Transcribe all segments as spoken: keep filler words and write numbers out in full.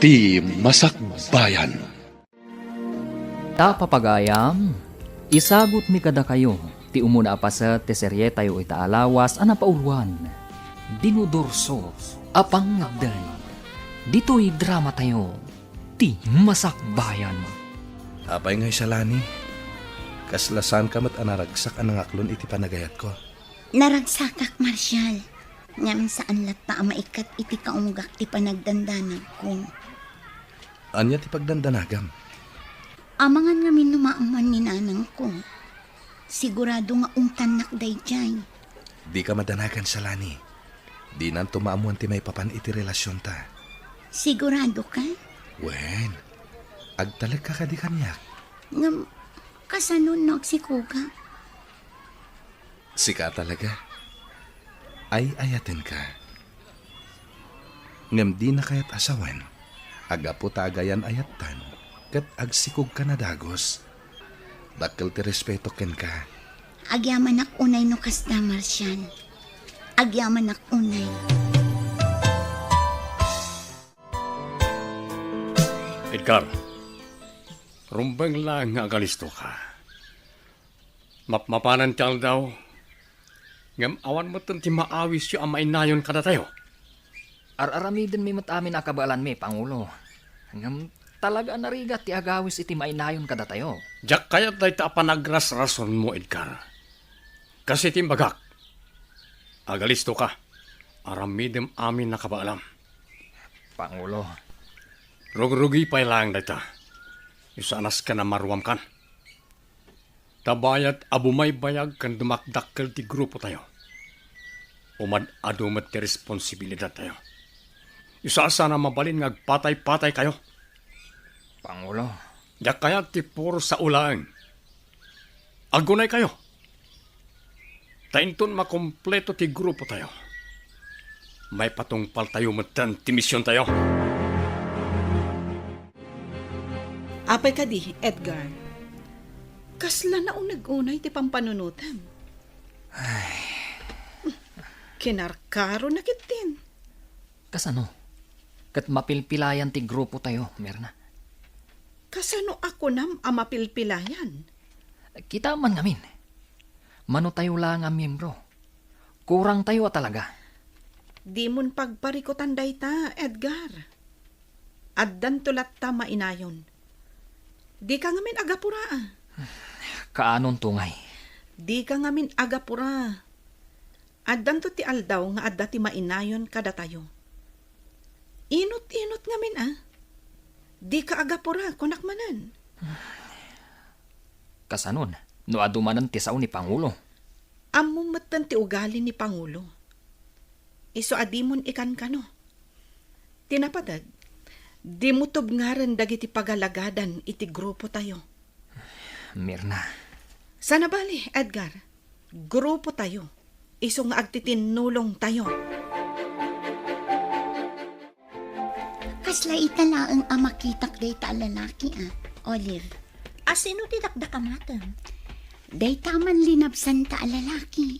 Ti Masakbayan. Ta papagayam, isagutmi kadakayo ti umuna a paset ti serietayo ita a lawas a napauluan, Dinudurso a Pangngegdan. Ditoy dramatayo, Ti Masakbayan. Apay ngay, Shalani? Kasla saanka met a naragsak a nangaklon iti panagayatko? Naragsakak, Marshal. Ngem saan latta a maikat iti kaunggak ti panagdandanagko. Ania ti pagdandanagam? Amangan ngamin no maammuan ni nanangko. Sigurado nga ungtannak daydiay. Dika madanagan, Shalani. Dinanto maammuan ti maipapan iti relasionta. Sigurado ka? Wen, agtalekka kadi kaniak? Ngem, kasano no agsikogak? Sika talaga. Ay-ayatenka. Ngem dina kayat a sawen, a gapu ta agayan-ayattan, ket agsikogka na dagus. Dakkel ti respeto kenka. Agyamanak unay no kasta, Marshal. Agyamanak unay. Edgar, rumbeng laeng nga agalistoka. Mapmapanen ti aldaw, ngem awan metten ti maawisyo a mainayon kadatayo. Ar-aramidenmi met amin a kabaelanmi, Pangulo. Ngem talaga a narigat ti agawis iti mainayon kadatayo. Diak kayat dayta a panagrasrasonmo, Edgar. Kas iti imbagak, agalistoka, aramidem amin a kabaelam. Pangulo. Rugrugi pay laeng dayta. Isu a nasken a maruamkan. Ta bayat a bumaybayag ken dumakdakkel ti grupotayo, umad-adu met ti responsibilidadtayo. Isu a saan a mabalin nga agpatay-pataykayo. Pangulo. Diak kayat ti puro sao laeng. Agunaykayo. Ta inton makompleto ti grupotayo, maipatungpaltayo metten ti misiontayo. Apay kadi, Edgar? Kasla nauneg unay ti pampanunotem. Ay. Kinarkaro na ketdin. Kasano? Ket mapilpilayan ti grupotayo, Mirna. Kasano a kunam a mapilpilayan? Kita man ngamin. Manotayo la nga miyembro. Kurangtayo a talaga. Dimon pagparikutan dayta, Edgar. Addanto latta mainayon. Dika ngamin agapura, a. Kaanonto ngay? Dika ngamin agapura. Addanto ti aldaw nga adda ti mainayon kadatayo. Inut-inut ngamin, a. Dika agapura, kunak manen. Kasanon, no adu manen ti sao ni Pangulo? Ammom metten ti ugali ni Pangulo. Isu a dimon ikankano. Ti napateg, dimo tubngarem dagiti pagalagadan iti grupotayo. Mirna. Sana bali, Edgar. Grupotayo. Isu nga agtitinnulongtayo. Kasla ita laeng a makitak dayta a lalaki, a, Olive. A, sino ti dakdakamatem? Dayta a manlinabsanta a lalaki.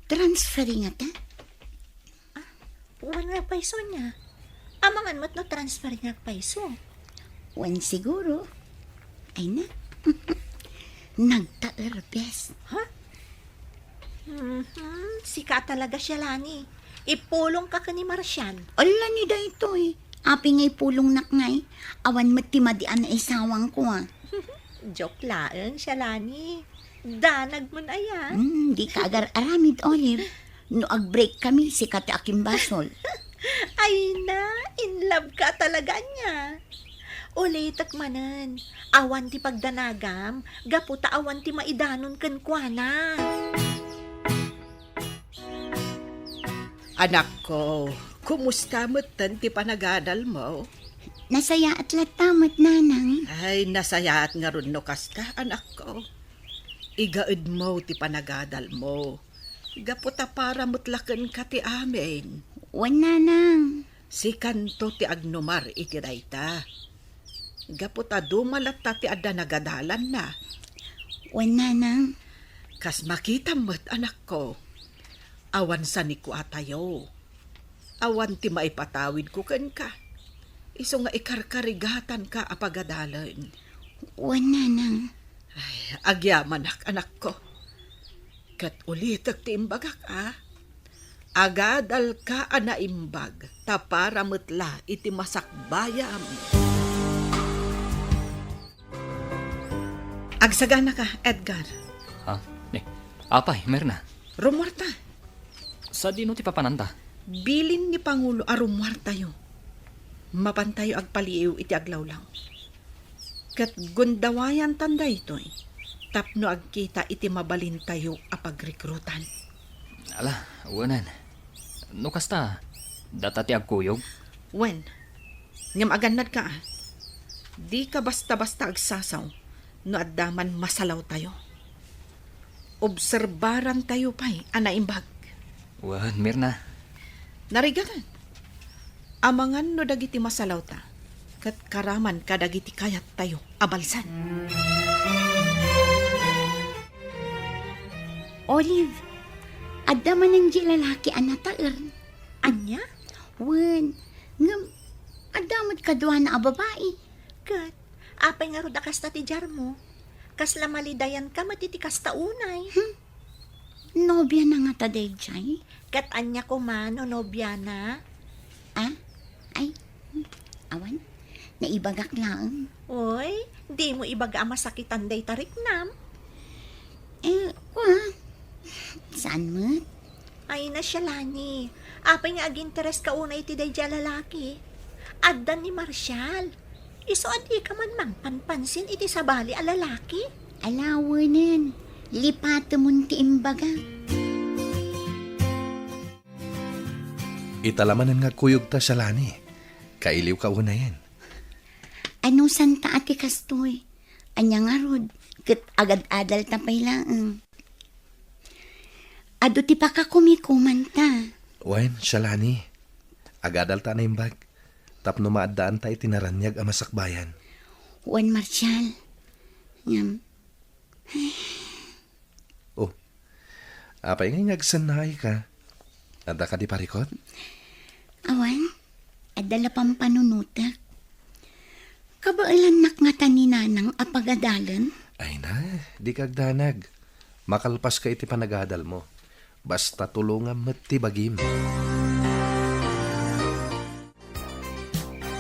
Transferring ngata? A, wen nga payso niya. Amangan met no transferring nga payso. Wen siguro. Ay na. Nagtaerbes. Ha? Mhm, sika talaga, Shalani. Ipulongka ken ni Marcian. Ala ni daytoy. Apay nga ipulongnak ngay? Awan met ti madi a naisawangko, a. Joke laeng, Shalani. Danagmon aya. Hmm, dika agar-aramid, Olive. No ag-break kami, sika ti akimbasol. Ay na, in love ka talaga ania. Ulitek manen, awan ti pagdanagam, gapu ta awan ti maidanon kenkuana. Anakko, kumusta metten ti panagadalmo? Nasayaat latta met, Nanang. Ay, nasayaat ngarud no kasta, anakko. Igaedmo ti panagadalmo. Gapu ta para met la kenka ti amin. Wen, Nanang. Sikanto ti agnumar iti dayta. Gapu ta duma latta ti adda nagadalanna. Wen, Nanang. Kas makitam met, anakko, awan sanikuatayo. Awan ti maipatawidko kenka. Isu nga ikarkarigatanka a pagadalen. Wen, nanang. Ay, agyamanak, anakko. Ket ulitek ti imbagak, a. Agadalka a naimbag, ta para met la iti masakbayam. Agsaganaka, Edgar. Ha? Eh, apay, Mirna? Rumuarta. Sadino ti papananta? Bilin ni Pangulo a rumuartayo. Mapantayo agpaliiw iti aglawlaw. Ket gundawayantan daytoy tapno agkita iti mabalintayo a pagrekrutan. Ala, wenen. No kasta, data ti agkuyog? Wen, ngem agannadka, a. Dika basta-basta agsasaw no adda man masalawtayo. Obserbarantayo pay a naimbag. Wen, Mirna. Narigat. Amangan no dagiti masalawta, ket karaman kadagiti kayattayo a balsan. Olive, adda manen di lalaki a nataer. Ania? Wen, ngem adda met kaduana a babai. Ket apay ngarud a kasta ti diarmo? Kasla malidayanka met iti kasta unay. Hmm. Nobiana ngata daydiay? Ket ania koma no nobiana? Ah? Ay, hmm, awan. Naibagak laeng. Oy, dimo ibaga a masakitan dayta riknam. Eh, kua, saan met? Ay, na, Shalani, apay nga agintereska unay iti daydiay a lalaki? Adda ni Marshall. Isu a dika man mangpanpansin iti sabali a lalaki? Ala, wenen, lipatemon ti imbaga. Ita la manen nga agkuyogta, Shalani. Kailiwka unayen. Anusanta a ti kastoy? Ania ngarud, ket agad-adalta pay laeng. Adu ti pakakumikomanta. Wen, Shalani. Agadalta a naimbag tapno maaddaanta iti naraniag a masakbayan. Wen, Marshall. Ngem, Oh, apay ngay nga agsannaayka? Adda kadi parikut? Awan, adda la pampanunotek. Kabaelannak ngata ni Nanang a pagadalen? Ay na, dika agdanag. Makalpaska iti panagadalmo. Basta tulongam met ti bagim.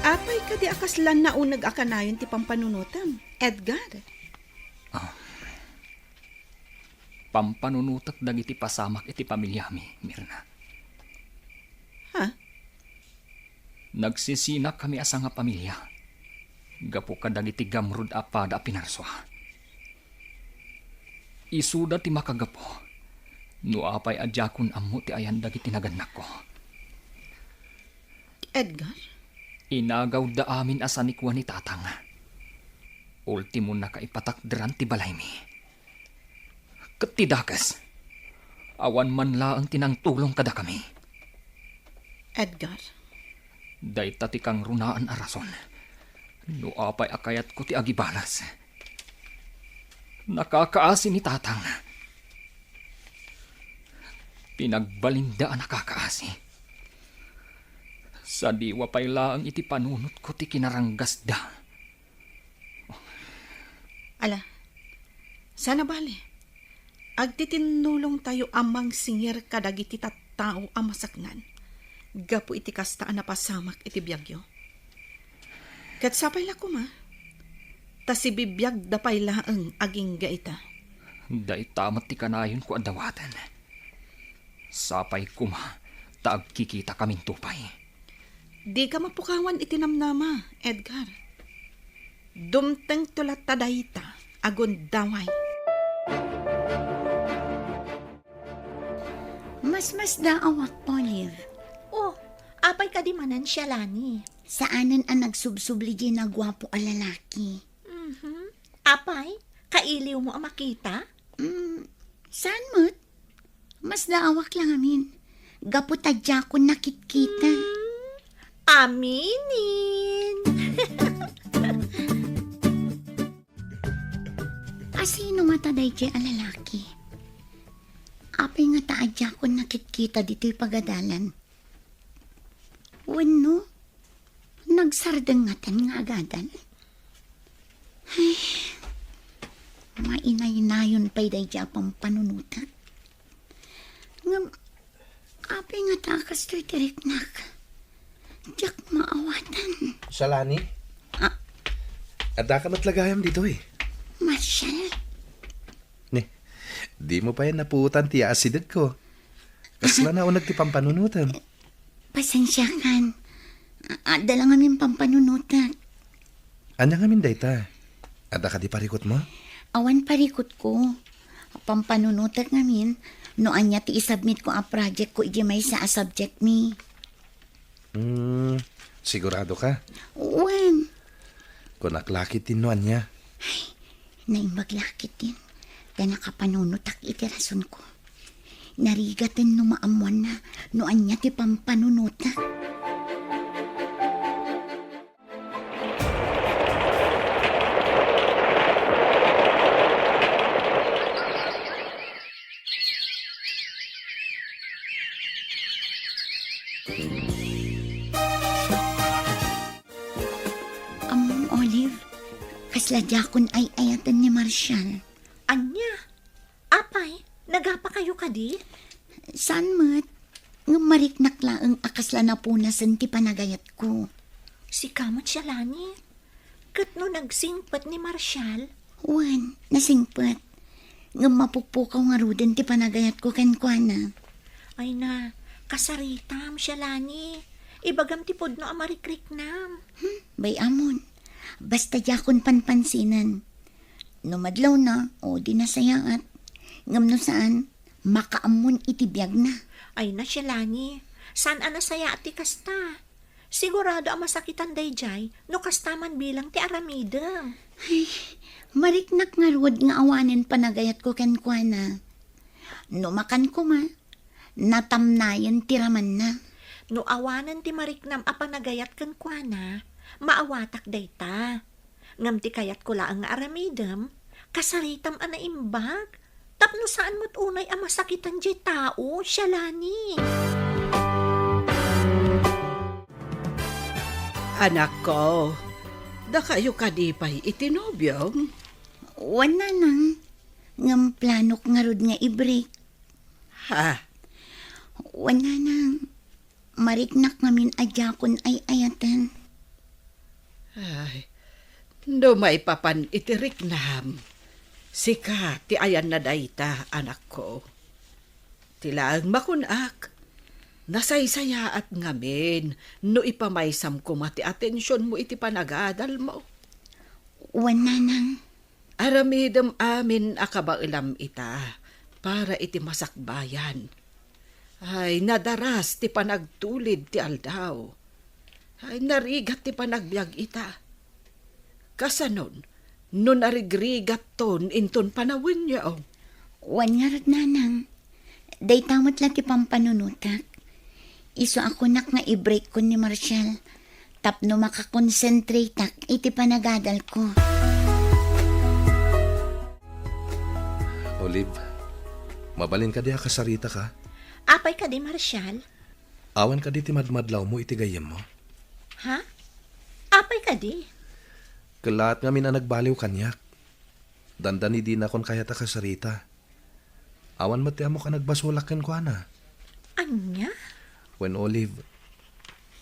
Apay kadi a kasla nauneg a kanayon ti pampanunotem, Edgar? Ah. Pampanunotek dagiti pasamak iti pamiliami, Mirna. Ha? Nagsisinakami a sangapamilia gapu kadagiti gamrud a pada a pinarsua. Isuda ti makagapu no apay a diakon ammo ti ayan dagiti nagannakko. Edgar? Inagawda amin a sanikua ni Tatang. Ultimona kaipatakderan ti balaymi. Ket ti dakes, awan man laeng ti nangtulong kadakami. Edgar? Dayta ti kangrunaan a rason no apay a kayatko ti agibalas. Nakakaasi ni Tatang. Pinagbalinda a nakakaasi. Sadiwa pay laeng iti panunotko ti kinaranggasda. Ala, saan a bale. Agtitinnulongtayo a mangsingir kadagiti tattao a masaknan gapu iti kasta a napasamak iti biagyo. Ket sapay la koma, ta sibibiagda pay laeng agingga ita. Dayta met ti kanayonko a dawaten. Sapay koma ta agkikitakaminto pay. Dika mapukawan iti namnama, Edgar. Dumtengto latta dayta a gundaway. Masmasdaawak, Olive. Oh, apay kadi manen, Shalani? Saanen a nagsubsubli diay naguapo a lalaki. Mhm. Apay, kailiwmo a makita? Mm, saan met? Masdaawak la ngamin. Gapu ta diakon nakitkita. Mm, aminen. Asino ngata daydiay a lalaki? Apay ngata a diakon nakitkita ditoy pagadalan? Wenno, nag Sardengngatan nga agadal. Ay, mainaynayon pay daydi a pampanunotak. Ngem, apay ngata a kastoy ti riknak? Diak maawatan. Shalani? Ah? Addaka met la gayam ditoy? Marshall? Ni, dimo pay napuotan ti asidegko. Kasla nauneg ti pampanunotem. Pasensiakan. A-, adda la ngamin pampanunotek. Ania ngamin dayta? Adda kadi parikutmo? Awan parikutko. Pampanunotek ngamin no ania ti isubmitko a projectko iti maysa a subjectmi. Hmm, sigurado ka? Wen. Kunak la ketdin no ania. Ay, naimbag la ketdin ta nakapanunotak iti rasonko. Narigaten no maammoanna no ania ti pampanunotak. Ammom, Olive, kasla diakon ay-ayaten ni Marshall. Ania? Apay, nagapakayo kadi? Saan met? Ngem mariknak laeng a kasla napunasen ti panagayatko. Sika met, Shalani? Ket no nagsingpet ni Marshall? Wen, nasingpet. Ngem mapukpukaw ngaruden ti panagayatko kenkuana. Ay na, kasaritam, Shalani. Ibagam ti pudno a marikriknam. Hmm, bay-amon. Basta diakon panpansinen. No madlawna, o di nasayaat. Ngem no saan, makaammon iti biagna. Ay na, Shalani. Saan a nasayaat ti kasta? Sigurado a masakitan daydiay no kasta man bilang ti aramidem. Ay, mariknak ngarud nga awanen panagayatko kenkuana. No makan koma, natamnayen ti ramanna. No awanen ti mariknam a panagayat kenkuana, maawatak dayta. Ngem ti kayatko laeng nga aramidem, kasaritam a naimbag, tapno saan met unay a masakitan diay tao, Shalani. Anakko, dakayo kadi pay iti nobiom? Wen, Nanang. Ngem planok ngarud nga i-break. Ha? Wen, Nanang. Mariknak ngamin a diakon ay-ayaten. Ay, no maipapan iti riknam, sika ti ayanna dayta, anakko. Ti laeng makunak, nasaysayaat ngamin no ipamaysam koma ti atensionmo iti panagadalmo. Wen, Nanang. Aramidem amin a kabaelam ita para iti masakbayan. Ay, nadaras ti panagtulid ti aldaw. Ay, narigat ti panagbiag ita. Kasanon, no narigrigatton inton panawenyo? Wen ngarud, Nanang. Dayta met la ti pampanunotak. Isu a kunak nga i-breakkon ni Marshall tapno makakonsentratak iti panagadalko. Olive, mabalin kadi a kasaritaka? Apay kadi, Marshall? Awan kadi ti madmadlawmo iti gayyemmo? Ha? Apay kadi? Kellaat ngamin a nagbaliw kaniak. Dandani dinakon kayat a kasarita. Awan met ti ammok a nagbasolak kenkuana. Ania? Wen, Olive,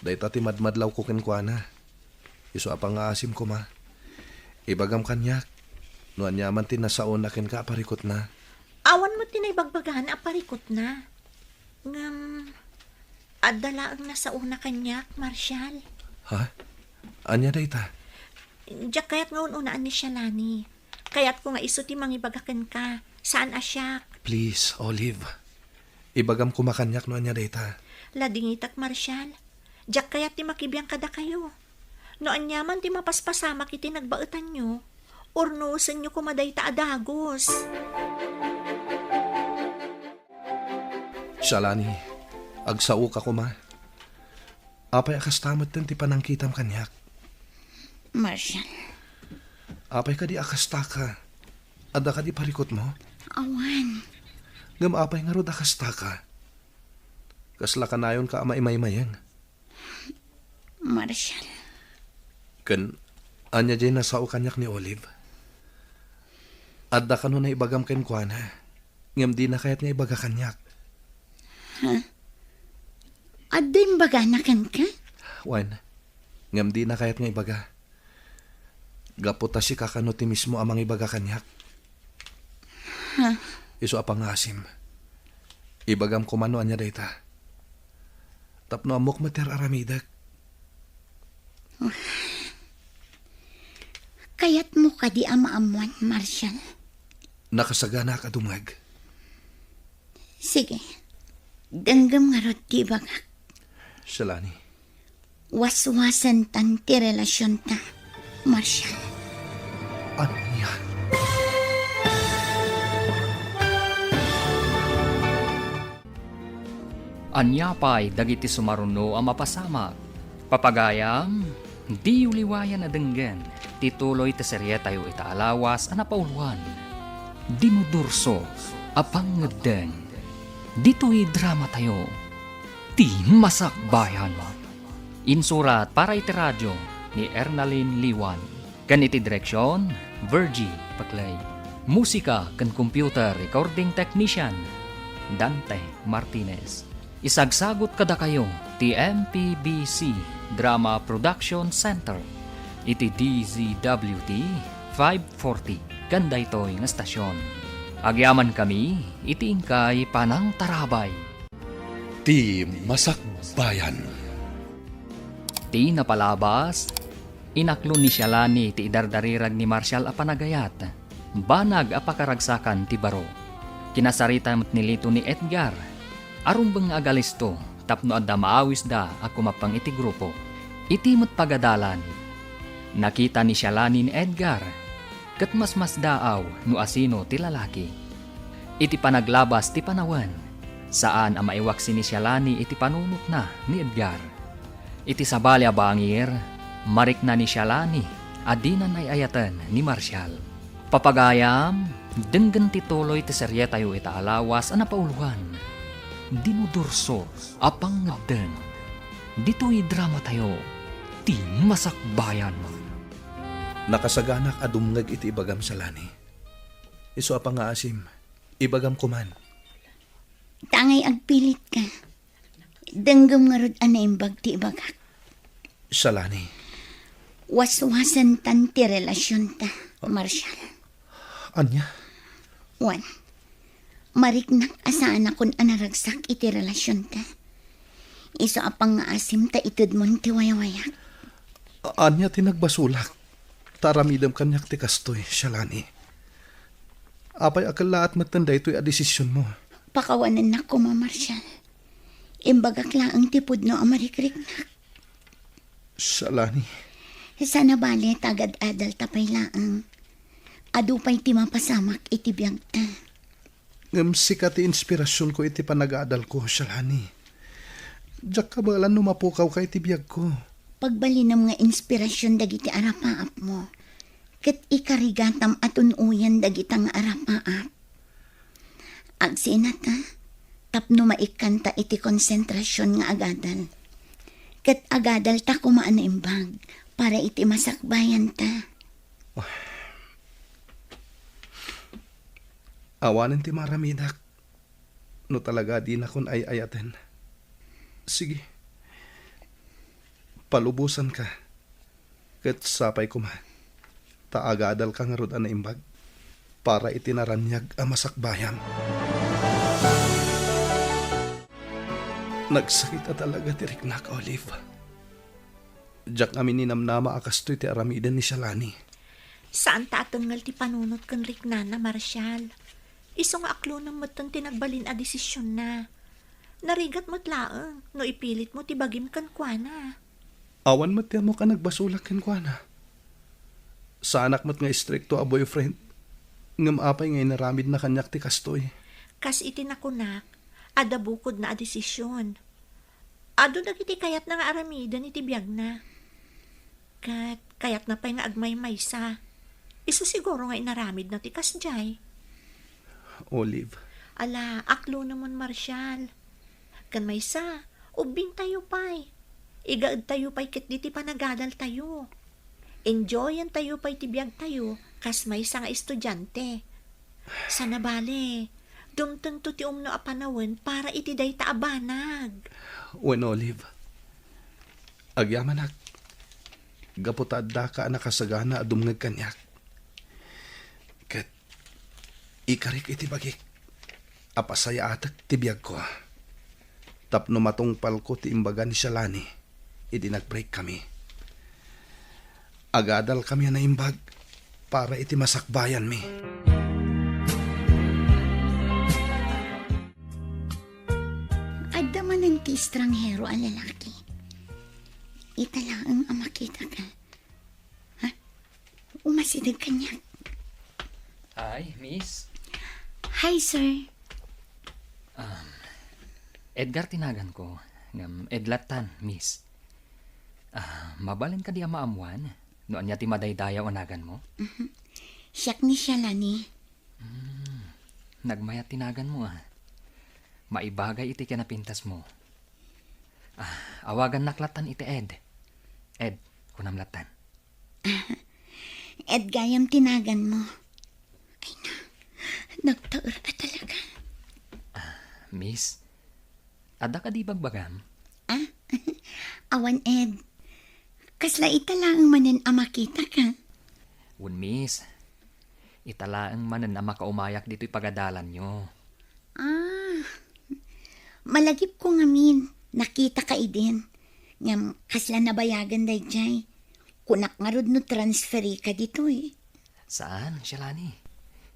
dayta ti madmadlawko kenkuana. Isu a pangngaasim koma. Ibagam kaniak no aniaman ti nasaona kenka a parikutna. Awan met ti naibagbagana a parikutna. Ngem, adda laeng nasaona kaniak, Marshall. Ha? Ania dayta? Diak kayat nga un-unaan ni Shalani. Kayatko nga isu ti mangibaga kenka, saan a siak. Please, Olive. Ibagam koma kaniak no ania dayta. Ladingitak, Marshall. Diak kayat ti makibiang kadakayo. No aniaman ti mapaspasamak iti nagbaetanyo, urnusenyo koma dayta a dagus. Shalani, agsaoka koma. Apay a kasta metten ti panangkitam kaniak? Marshall. Apay kadi a kastaka? Adda kadi parikutmo? Awan. Ngem apay ngarud a kastaka? Kasla kanayonka a maimaymayeng? Marshall. Ken ania diay nasao kaniak ni Olive? Adda kano naibagam kenkuana, ngem dina kayat nga ibaga kaniak. Ha? Adda imbagana kenka? Wen, ngem dina kayat nga ibaga. Gapu ta sika kano ti mismo a mangibaga kaniak. Ha? Isu a pangngaasim. Ibagam koma no ania dayta. Tapno ammok met ti ar-aramidek. Kayatmo kadi a maammuan, Marshall? Nakasaganaak a dumngeg. Sige. Denggem ngarud ti ibagak. Shalani. Waswasentan ti relasionta, Marshall. Ania? Ania pay dagiti sumaruno a mapasamak? Papagayam, diyo liwayan a denggen ti tuloy ti serietayo ita a lawas a napauloan, Dinudurso a Pangngeddeng. Ditoy dramatayo, Ti Masakbayan. Insurat para iti radio ni Ernalyn Liwan. Ken iti direksion, Virgie Paclay. Musika ken computer recording technician, Dante Martinez. Isagsagut kadakayo ti M P B C Drama Production Center iti D Z W T five forty ken daytoy nga estasion. Agyamankami iti inkay panangtarabay. Ti Masakbayan. Ti napalabas, inaklo ni Shalani ti idardarirag ni Marshall a panagayat. Banag a pakaragsakan ti baro. Kinasarita met ni Lito ni Edgar a rumbeng nga agalisto tapno adda maawisda a kumappeng iti grupo. Iti met pagadalan, nakita ni Shalani ni Edgar ket masmasdaaw no asino ti lalaki. Iti panaglabas ti panawen, saan a maiwaksi ni Shalani iti panunotna ni Edgar. Iti sabali a bangir, marikna ni Shalani a dinan ay-ayaten ni Marshall. Papagayam, denggen ti tuloy ti serietayo ita a lawas a napauloan, Dinudurso a Pangngeddeng. Ditoy dramatayo, Ti Masakbayan. Nakasaganak a dumngeg iti ibagam, Shalani. Isu a pangngaasim, ibagam koman. Tangay agpilitka. Denggem ngarud a naimbag ti ibagak. Shalani. Waswasentan ti relasionta, Marshall. Ania? Wen, mariknak a saanakon a naragsak iti relasionta. Isu a pangngaasim ta itedmon ti wayawayak. A-, ania ti nagbasolak? Ta aramidem kaniak ti kastoy, Shalani. Apay a kellaat metten daytoy a desisionmo? Pakawanennak koma, Marshall. Imbagak laeng ti pudno a marikriknak. Shalani. Saan a bale ta agad-adalta pay laeng. Adu pay ti mapasamak iti biagta. Ngem sika ti inspirasionko iti panagadalko, Shalani. Diak kabaelan no mapukawka iti biagko. Pagbalinem nga inspirasion dagiti arapaapmo, ket ikarigatam a tun-oyen dagita nga arapaap. Agsinata, tapno maikkanta iti konsentrasion nga agadal. Ket agadalta koma a naimbag para iti masakbayanta. Awanen ti maramidak no talaga dinakon ay-ayaten. Sige, palubosanka. Ket sapay koma, ta agadalka ngarud a naimbag para iti naraniag a masakbayan. Nagsakit a talaga ti riknak, Olive. Diak amin ninamnama a kastoy ti aramiden ni Shalani. Saan ta a tengngel ti panunot ken riknana, Marshall. Isu nga aklonem metten ti nagbalin a desisionna. Narigat met laeng no ipilitmo ti bagim kenkuana. Awan met ti ammok a nagbasolak kenkuana. Saanak met nga istrikto a boyfriend, ngem apay nga inaramidna kaniak ti kastoy? Kas iti nakunak, adda bukodna a desision. Adu dagiti kayatna nga aramiden iti biagna. Ket kayatna pay nga agmaymaysa. Isu siguro nga inaramidna ti kasdiay. Olive. Ala, aklonemon, Marshall. Ken maysa, ubbingtayo pay. Igaedtayo pay ketdi ti panagadaltayo. Enjoyentayo pay ti biagtayo kas maysa nga estudiante. Sana bale, dumtengto ti umno a panawen para iti dayta a banag. Wen, Olive, agyamanak, gapu ta addaka a nakasagana a dumngeg kaniak. Ket ikarik iti bagik a pasayaatek ti biagko tapno matungpalko ti imbaga ni Shalani idi nag-break kami. Agadal kami a naimbag para iti masakbayanmi. Adda manen ti estranghero a lalaki. Ita laeng a makitaka. Ha? Umasideg kaniak. Ay, miss. Hi, sir. Um, Edgar ti naganko. Ngem Ed lattan, miss. Ah, mabalin kadi a maammuan no ania ti madaydayaw a naganmo? Mhm. Siak ni Shalani. Hmm, nagmayat ti naganmo, ah. Maibagay iti kinapintasmo. Ah, awagannak lattan iti Ed. Ed, kunam lattan. Ed gayam ti naganmo. Ay na, nagtaer a talaga. Ah, miss, adda kadi bagbagam? Ah, awan, Ed. Kasla ita laeng manen a makitaka. Wen, miss. Ita laeng manen a makaumayak ditoy pagadalanyo. Ah, malagipko ngamin, nakitaka idin. Ngem kasla nabayagan daydiay. Kunak ngarud no transferika ditoy. Saan, Shalani.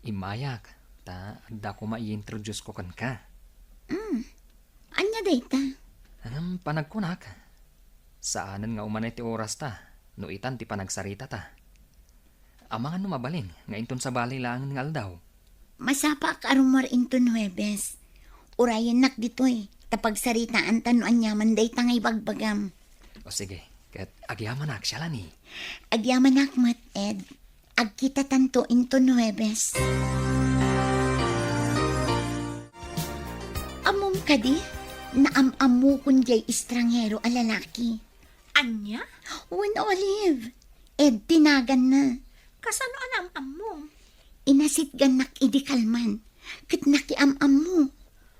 Immayak, ta adda koma i-introduce ko kenka. Mm. Ania dayta? Ngem panagkunak, saanen nga umanay ti orasta no itan ti panagsaritata. Amangan no mabalin nga inton sabali laengen nga aldaw. Masapaak a rummuar inton Huwebes. Urayennak ditoy, ta pagsaritaanta no aniaman dayta nga ibagbagam. O sige, ket agyamanak, Shalani. Agyamanak met, Ed. Agkitatanto inton Huwebes. Ammom kadi? Naam-ammokon diay estranghero a lalaki. Ania? Wen, Olive. Ed ti naganna. Kasano a naam-ammom? Inasitgannak idi kalman, ket nakiam-ammo.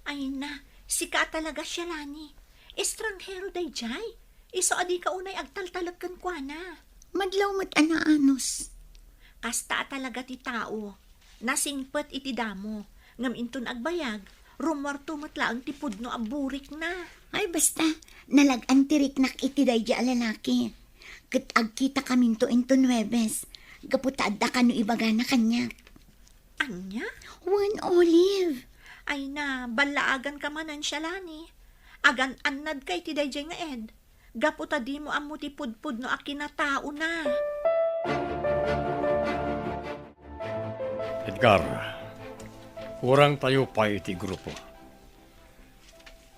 Ay na, sika a talaga, Shalani. Estranghero daydiay. Isu a dika unay agtaltalek kenkuana. Madlaw met a naanus. Kasta a talaga ti tao. Nasingpet iti damo, ngem inton agbayag, rummuarto met laeng ti pudno a burikna. Ay, basta, nalag-an ti riknak iti daydiay a lalaki. Ket agkitakaminto inton Huwebes, gapu ta adda kano ibagana kaniak. Ania? Wen, Olive. Ay na, ballaaganka manen, Shalani. Agan-annadka iti daydiay nga Ed. Gapu ta dimo ammo ti pudpudno a kinataona. Edgar, kurangtayo pay iti grupo.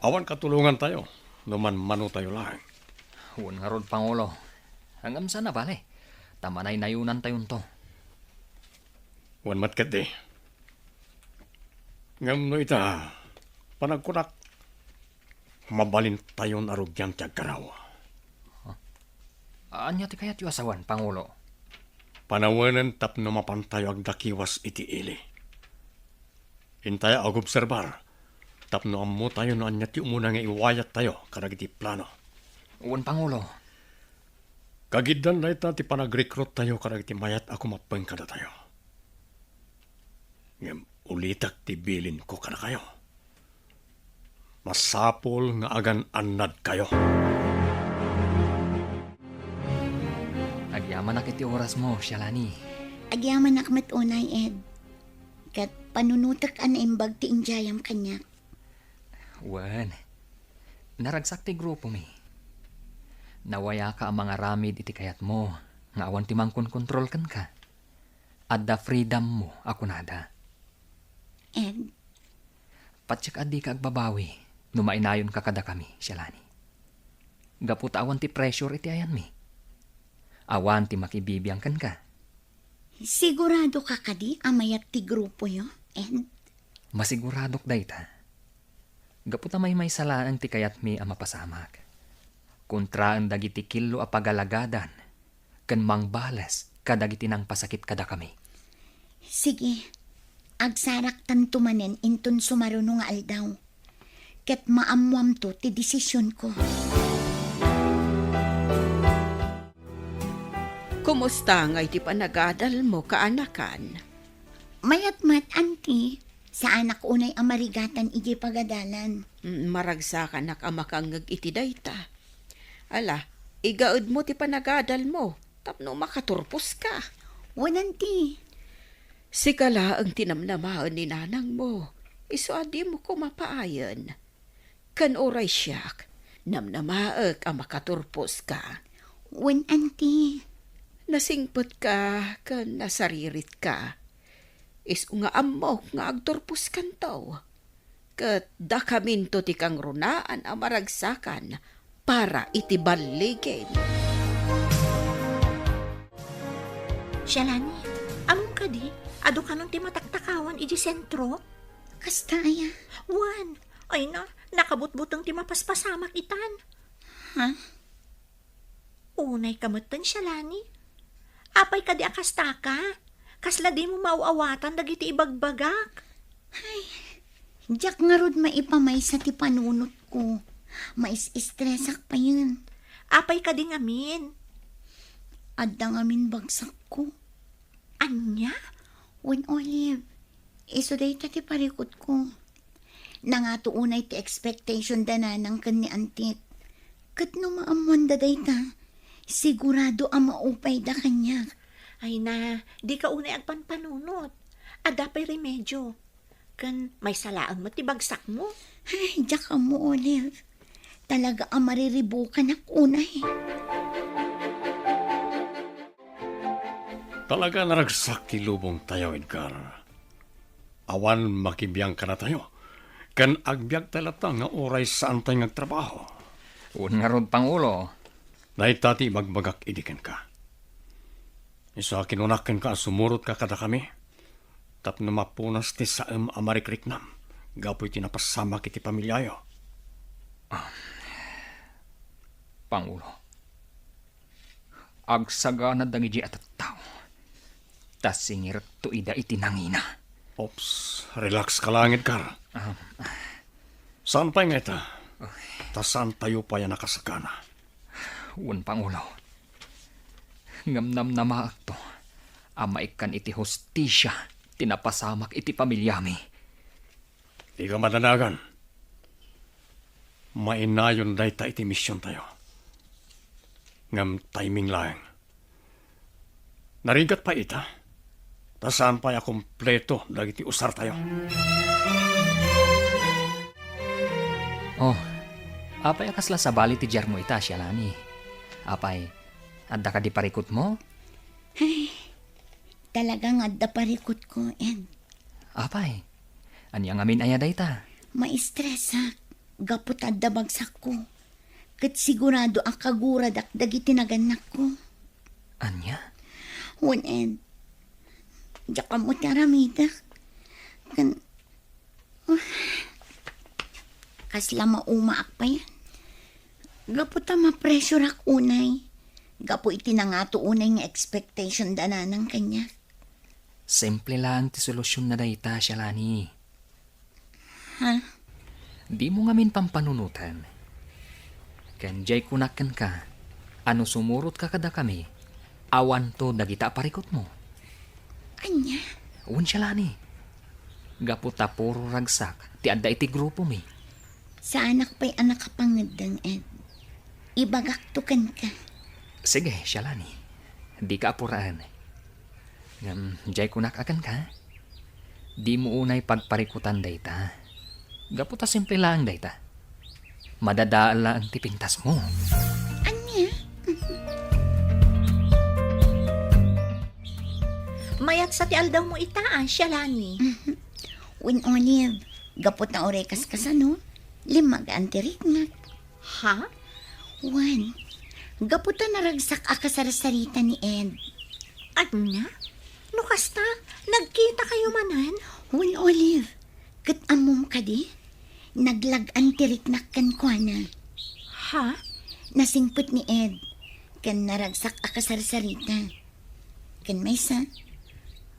Awan katulongantayo no manmanotayo laeng. Wen ngarud, Pangulo. Ngem saan a bale, ta manaynayonantayonto. Wen met ketdi. Ngem no ita, panagkunak, mabalintayon a rugian ti agkaraw. Ania ti kayatyo a sawen, Pangulo? Panawenen tapno mapantayo agdakiwas iti ili. Intay agobserbar tapno ammotayo no ania ti umuna nga iwayattayo kadagiti plano. Wen, Pangulo. Kagiddan dayta ti panagrekruttayo kadagiti mayat a kumappeng kadatayo. Ngem ulitek ti bilinko kadakayo. Masapul nga agan-annadkayo. Agyamanak iti orasmo, Shalani. Agyamanak met unay, Ed. Ket panunotek a naimbag ti idiayam kaniak. Wen, naragsak ti grupomi. Nawayaka a mangaramid iti kayatmo nga awan ti mangkonkontrol kenka. Adda freedommo a kunada. Ed? Patiek a dika agbabawi no mainayonka kadakami, Shalani. Gapu ta awan ti pressure iti ayanmi. Awan ti makibibiang kenka. Siguradoka kadi a mayat ti grupoyo, Ed? Masiguradok dayta. Gapu ta maymaysa laeng ti kayatmi a mapasamak. Kontraen dagiti killo a pagalagadan ken mangbales kadagiti nangpasakit kadakami. Sige, agsaraktanto manen inton sumaruno nga aldaw. Ket maammoamto ti desisionko. Kumusta nga iti panagadalmo, kaanakan? Mayat met, Auntie. Saanak unay a marigatan idiay pagadalan. Mm, maragsakanak a makangngeg iti dayta. Ala, igaedmo ti panagadalmo tapno makaturposka. Wen, Auntie. Sika laeng ti namnamaen ni nanangmo, isu a dimo koma paayen. Ken uray siak, namnamaek a makaturposka. Wen, Auntie. Nasingpetka ken nasariritka. Isu nga ammok nga agturposkanto. Ket dakaminto ti kangrunaan a maragsakan para iti balligin. Shalani, ammom kadi, adu kanon ti mataktakawan iti sentro? Kasta aya? Wen, ay na, nakabutbuteng ti mapaspasamak itan. Ha? Unay ka metten, Shalani. Apay kadi a kastaka? Kasla dimo maaw-awatan dagiti ibagbagak? Ay, diak ngarud maipamaysa ti panunotko. Mais-estresak payen. Apay kadi ngamin? Adda ngamin bagsakko. Ania? Wen, Olive, isu dayta ti parikutko. Nangato unay ti expectation da nanang ken ni Antit. Ket no maammoanda dayta, sigurado a maupayda kaniak. Ay na, dika unay agpanpanunot. Adda pay remedio. Ken maysa laeng met ti bagsakmo. Ay, diak ammo, Olive. Talaga a mariribukanak unay. Talaga a naragsak ti lubongtayo, Edgar. Awan makibiang kadatayo, ken agbiagtay latta nga uray saantay nga agtrabaho. Wen ngarud, Pangulo. Dayta ti ibagbagak idi kenka. Isu a kinunak kenka a sumurotka kadakami, tapno mapunas ti saem a marikriknam gapu iti napasamak iti pamiliayo. Ah, Pangulo, agsagana dagiti a tattao, ta singirekto ida iti nangina. Ops, relax ka lang, Edgar. Ah. Saan pay nga ita? Ay. Ta saantayo pay a nakasagana. Wen, Pangulo. Ngem namnamaekto a maikkan iti hustisia ti napasamak iti pamiliami. Dika madanagan. Mainayon dayta iti misiontayo. Ngem timing laeng. Narigat pay ita, ta saan pay a kompleto dagiti usartayo. Oh, apay a kasla sabali ti diarmo ita, Sialani? Apay, adda kadi parikutmo? Ay, talaga nga adda parikutko, Ed. Apay, ania ngamin aya dayta? Maistresak, gapu ta adda bagsakko. Ket sigurado a kaguradak dagiti nagannakko. Ania? Wen, Ed, diak ammo ti aramidek. Ken, ah, kasla maumaak payen. Gapu ta mapressureak unay. Gapu iti nangato unay nga expectation da nanang kaniak. Simple laeng ti solusionna dayta, Sialani. Ha? Dimo ngamin pampanunoten. Ken diay kunak kenka a no sumurotka kadakami, awanto dagita a parikutmo. Ania? Wen, Sialani. Gapu ta puro ragsak ti adda iti grupomi. Saanak pay a nakapangeddeng, Ed. Ibagakto kenka. Sige, Sialani. Dika apuraen. Ngem, diay kunak a kenka, dimo unay pagparikutan dayta. Gapu ta simple laeng dayta. Madadael laeng ti pintasmo. Ania? Mayat sa ti aldawmo ita, a, Sialani. Wen, Olive, gapu ta uray kaskasano, limmagaan ti riknak. Ha? Wen, gapu ta naragsak a kasarsarita ni Ed. Ania? No kasta, nagkitakayo manen? Wen, Olive, ket ammom kadi? Naglag-an ti riknak kenkuana. Ha? Nasingpet ni Ed. ken naragsak a kasarsarita. Ken maysa,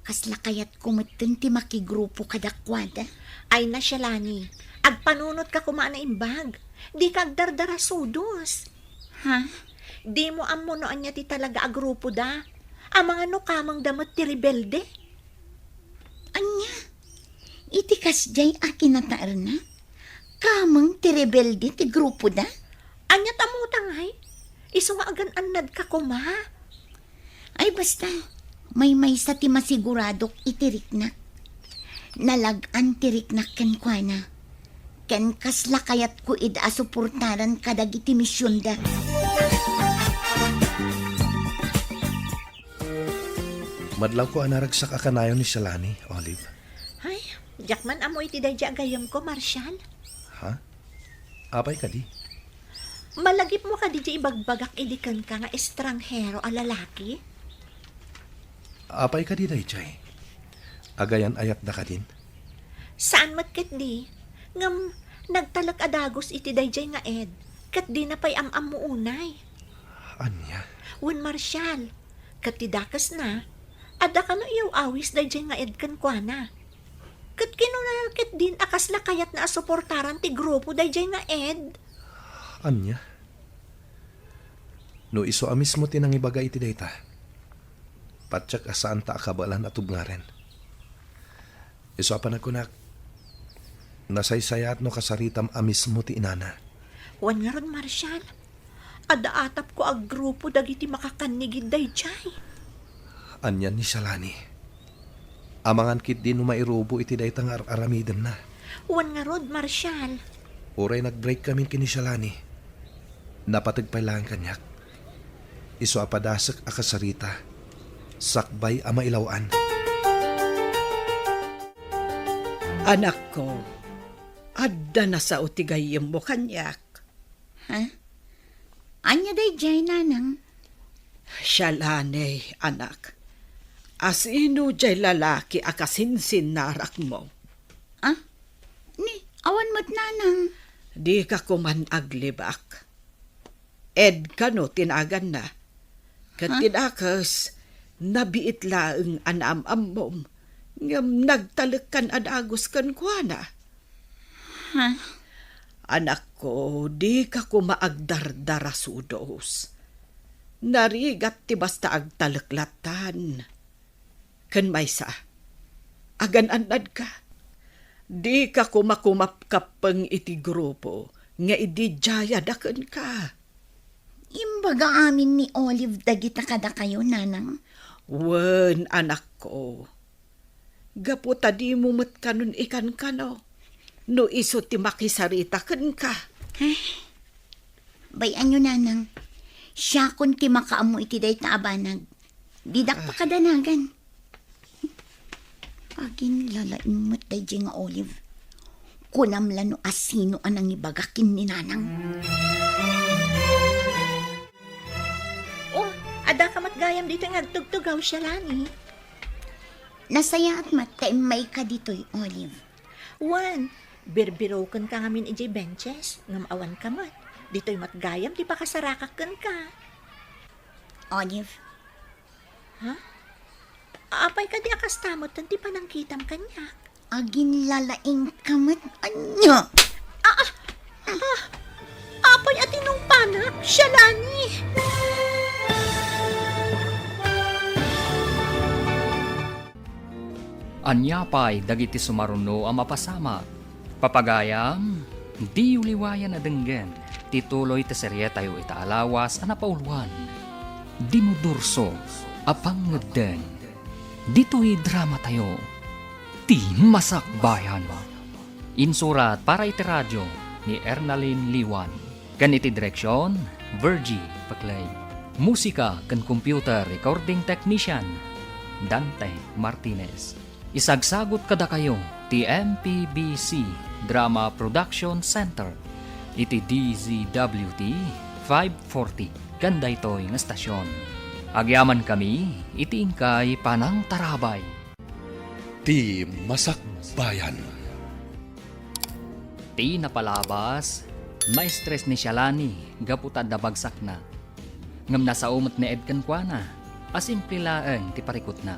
kasla kayatko metten ti makigrupo kadakuada. Ay na, Shalani, agpanunotka koma a naimbag. Dika agdardarasudos. Ha? Dimo ammo no ania ti talaga a grupoda. Amangan no kamengda met ti rebelde. Ania? Iti kasdiay a kinataerna, kameng ti rebelde ti grupoda? Ania ta mutangay? Isu nga agan-annadka koma. Ay, basta, maymaysa ti masiguradok iti riknak. Nalag-an ti riknak kenkuana. Ken kasla kayatko ida a suportaran kadagiti misionda. Madlawko a naragsak a kanayon ni Shalani, Olive. Ay, diak man ammo iti daydi a gayyemko, Marshall. Ha? Apay kadi? Malagipmo kadi di ibagbagak idi kenka nga estranghero a lalaki? Apay kadi daydiay? Agayan-ayatda kadin? Saan met ketdi, ngem nagtalek a dagus iti daydiay nga ed, ket dina pay am-ammo unay. Ania? Wen, Marshall, ket ti dakesna, adda kano iyaw-awis daydiay nga ed kenkuana. Ket kinuna ketdin a kasla kayatna a suportaran ti grupo daydiay nga ed. Ania? No isu a mismo ti nangibaga iti dayta, patiek a saanta a kabaelan a tubngaren. Isu a panagkunak, nasaysayaat no kasaritam a mismo ti inana. Wen ngarud, Marshall, adda atapko a grupo dagiti makakannigid daydiay. Ania ni Shalani? Amangan ketdi no mairubo iti dayta nga ar-aramidenna. Wen ngarud, Marshall. Uray nag-break kamin ken ni Shalani, napateg pay laeng kaniak. Isu a padasek a kasarita, sakbay a mailaw-an. Anakko, adda nasao ti gayyemmo kaniak. Ha? Ania daydiay, nanang? Shalani, anak. Asino diay lalaki a kasinsinnarakmo? Ah? Ni, awan met, nanang. Dika koman aglibak. Ed kano ti naganna. Ket ti dakes, nabiit laeng a naam-ammom, ngem nagtalekkan a dagus kenkuana. Ha? Anakko, dika koma agdardarasudos. Narigat ti basta agtalek lattan. Ken maysa, agan-annadka. Dika koma kumapkappeng iti grupo nga ididiayada kenka. Imbaga amin ni Olive dagita kadakayo, nanang? Wen, anakko. Gapu ta dimo met kanon ikankano no isu ti makisarita kenka. Ay, bay-anyo, nanang. Siakon ti makaammo iti dayta a banag. Didak pakadanagan. Aginlalaing met daydiay nga Olive. Kunam la no asino a nangibaga ken ni nanang. Oh, adda ka met gayam ditoy nga agtugtugaw, Shalani. Nasayaat met ta immayka ditoy, Olive. Wen, birbirokenka ngamin idiay benches, ngem awan ka met. Ditoy met gayam ti pakasarakak kenka. Olive. Ha? Apay kadi a kasta met ti panangkitam kaniak? Aginlalaing ka met, ania? Ah, ah, ah, apay a tinungpanak, Shalani? Ania pay dagiti sumaruno a mapasamak? Papagayam, diyo liwayan a denggen ti tuloy ti serietayo ita a lawas a napauluan, Dinudurso a Pangngeddeng. Ditoy dramatayo, Ti Masakbayan. Insurat para iti radio ni Ernalyn Liwan. Ken iti direksion, Virgie Paclay. Musika ken computer recording technician, Dante Martinez. Isagsagut kadakayo ti M P B C Drama Production Center iti D Z W T five forty ken daytoy nga estasion. Agyamankami iti inkay panangtarabay. Ti Masakbayan. Ti napalabas, maestres ni Shalani gapu ta adda bagsakna. Ngem nasao met ni Ed kenkuana a simple laeng ti parikutna.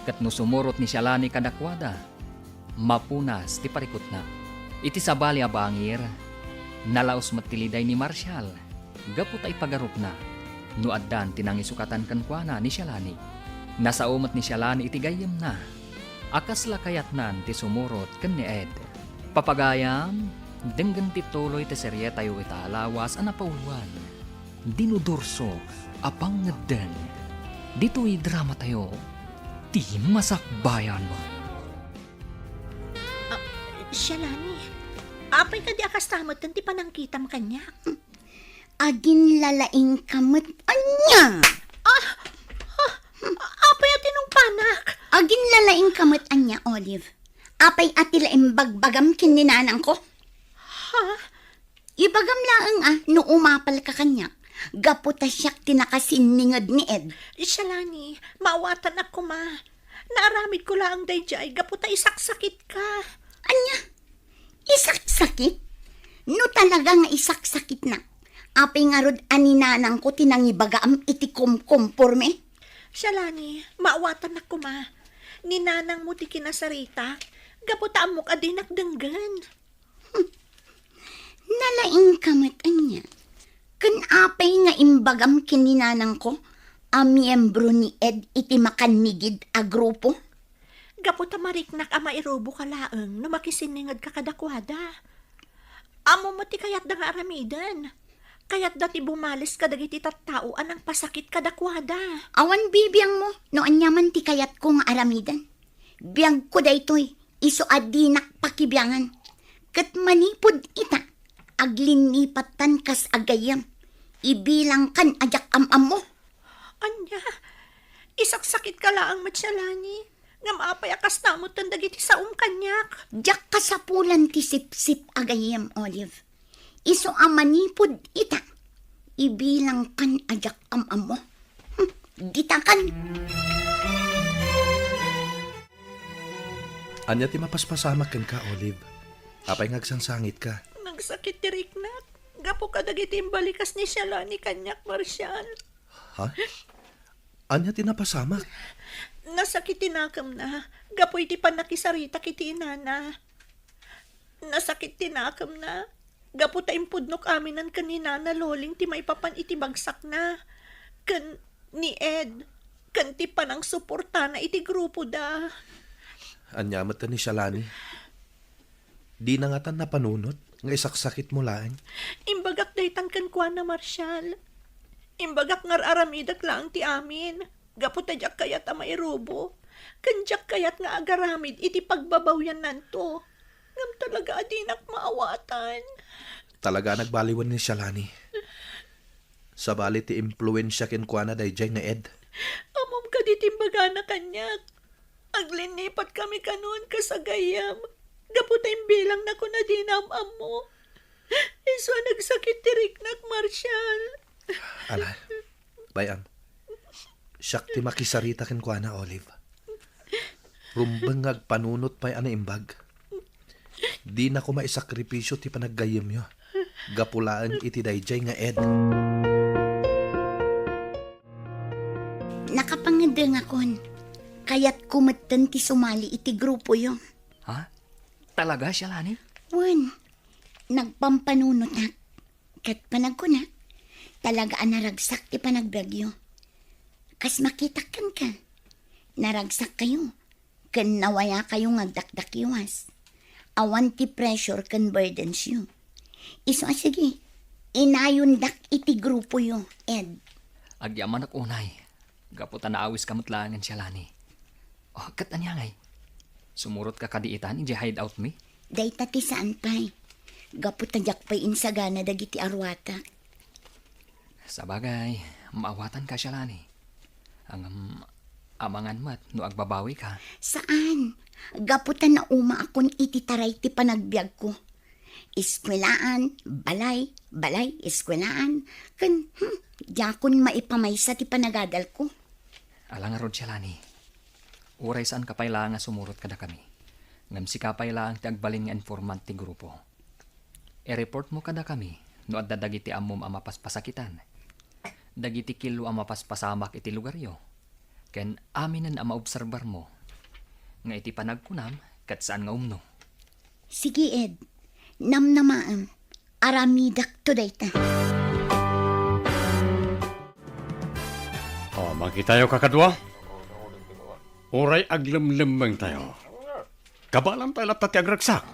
Ket no sumurot ni Shalani kadakuada, mapunas ti parikutna. Iti sabali a bangir, nalaos met ti liday ni Marshall gapu ta ipagarupna no addan ti nangisukatan kenkuana ni Shalani. Nasao met ni Shalani iti gayyemna a kasla kayatnan ti sumurot ken ni Ed. Papagayam, denggen ti tuloy ti serietayo ita a lawas a napauloan, Dinudurso a Pangngeddeng. Ditoy dramatayo, Ti Masakbayan. Ah, Shalani, apay kadi a kasta metten ti panangkitam kaniak? Aginlalaingka met ania? Ah, ah, apay a tinungpanak? Aginlalaingka met ania, Olive? Apay a ti la imbagbagam ken ni nanangko? Ha? Ibagam laeng a no umapalka kaniak, gapu ta siak ti nakasinninged ni Ed. Shalani, maawatanak koma. Naaramidko laeng daydiay gapu ta isaksakitka. Ania? Isaksakit? No talaga nga isaksakitnak, apay ngarud a ni nanangko ti nangibagaam iti kumkumporme? Shalani, maawatanak koma. Ni nanangmo ti kinasaritak, gapu ta ammok a dinak denggen. Nalaingka met ania? Ken apay nga imbagam ken ni nanangko a miyembro ni Ed iti makannigid a grupo? Gapu ta mariknak a mairuboka laeng no makisinningedka kadakuada. Ammom met ti kayatda nga aramiden. Kayatda ti bumales kadagiti tattao a nangpasakit kadakuada. Awan bibiangmo no ania man ti kayatko nga aramiden. Biagko daytoy, isu a dinak pakibiangan. Ket manipud ita, aglinnipattan kas agayyem. Ibilangkan a diak am-ammo. Ania? Isaksakitka laeng met, Shalani. Ngem apay a kasta metten dagiti saom kaniak? Diak kasapulan ti sipsip a gayyem, Olive. Isu a manipud ita, ibilangkan a diak am-ammo. Hmm, ditakan. Ania ti mapaspasamak kenka, Olive? Apay nga agsangsangitka? Nagsakit ti riknak gapu kadagiti imbalikas ni Shalani kaniak, Marshall. Ha? Ania ti napasamak? Nasakit ti nakemna gapu iti pannakisaritak iti inana. Nasakit ti nakemna gapu ta impudnok aminen ken ni Nana Loling ti maipapan iti bagsakna ken ni Ed ken ti panangsuportana iti grupoda. Ania met ni Shalani? Dina ngatan napanunot nga isaksakitmo laeng? Imbagak daytan kenkuana, Marshall. Imbagak nga ar-aramidek laeng ti amin, gapu ta diak kayat a mairubo, ken diak kayat nga agaramid iti pagbabawiannanto. Ngem talaga a dinak maawatan. Talaga a nagbaliwen ni Shalani. Sabali ti impluensia kenkuana daydiay nga Ed. Ammom kadi ti imbagana kaniak? Aglinipat kami kanon kas agayyem, gapu ta imbilangna kuna dina am-ammo. Isu a nagsakit ti riknak, Marshall. Ala, bay-am. Siak ti makisarita kenkuana, Olive. Rumbeng nga agpanunot pay a naimbag. Dina koma isakripisio ti panaggayyemyo gapu laeng iti daydiay nga Ed. Nakapangngedengakon. Kayatko metten ti sumali iti grupoyo. Ha? Talaga, Shalani? Wen, nagpampanunotak. Ket panagkunak, talaga a naragsak ti panagbiagyo. Kas makitak kenka, naragsakkayo ken nawayakayo nga agdakdakiwas. Awan ti pressure ken burdensyo. Isu a sige, inayondak iti grupoyo, Ed. Agyamanak unay, gapu ta naawiska met laengen, Shalani. Oh, ket ania ngay? Sumurotka kadi itan idiay hideout mi? Dayta ti saan pay. Gapu ta diak pay insagana dagiti aruatak. Sabagay, maawatanka, Shalani. Ngem, amangan met no agbabawika. Saan? Gapu ta naumaakon iti taray ti panagbiagko. Eskuelaan, balay, balay, eskuelaan, ken, hmm, diakon maipamaysa ti panagadalko. Ala ngarud, Shalani. Uray saanka pay laeng a sumurot kadakami. Ngem sika pay laeng ti agbalin nga informant ti grupo. I-reportmo kadakami no adda dagiti ammom a mapaspasakitan. dagiti kilo a mapaspasamak iti lugaryo, ken aminen a maobserbarmo nga iti panagkunam ket saan nga umno. Sige, Ed. Namnamaem. Aramidakto dayta. O, makitayo, kakadua. Uray aglemlemmengtayo, kabaelantayo latta ti agragsak.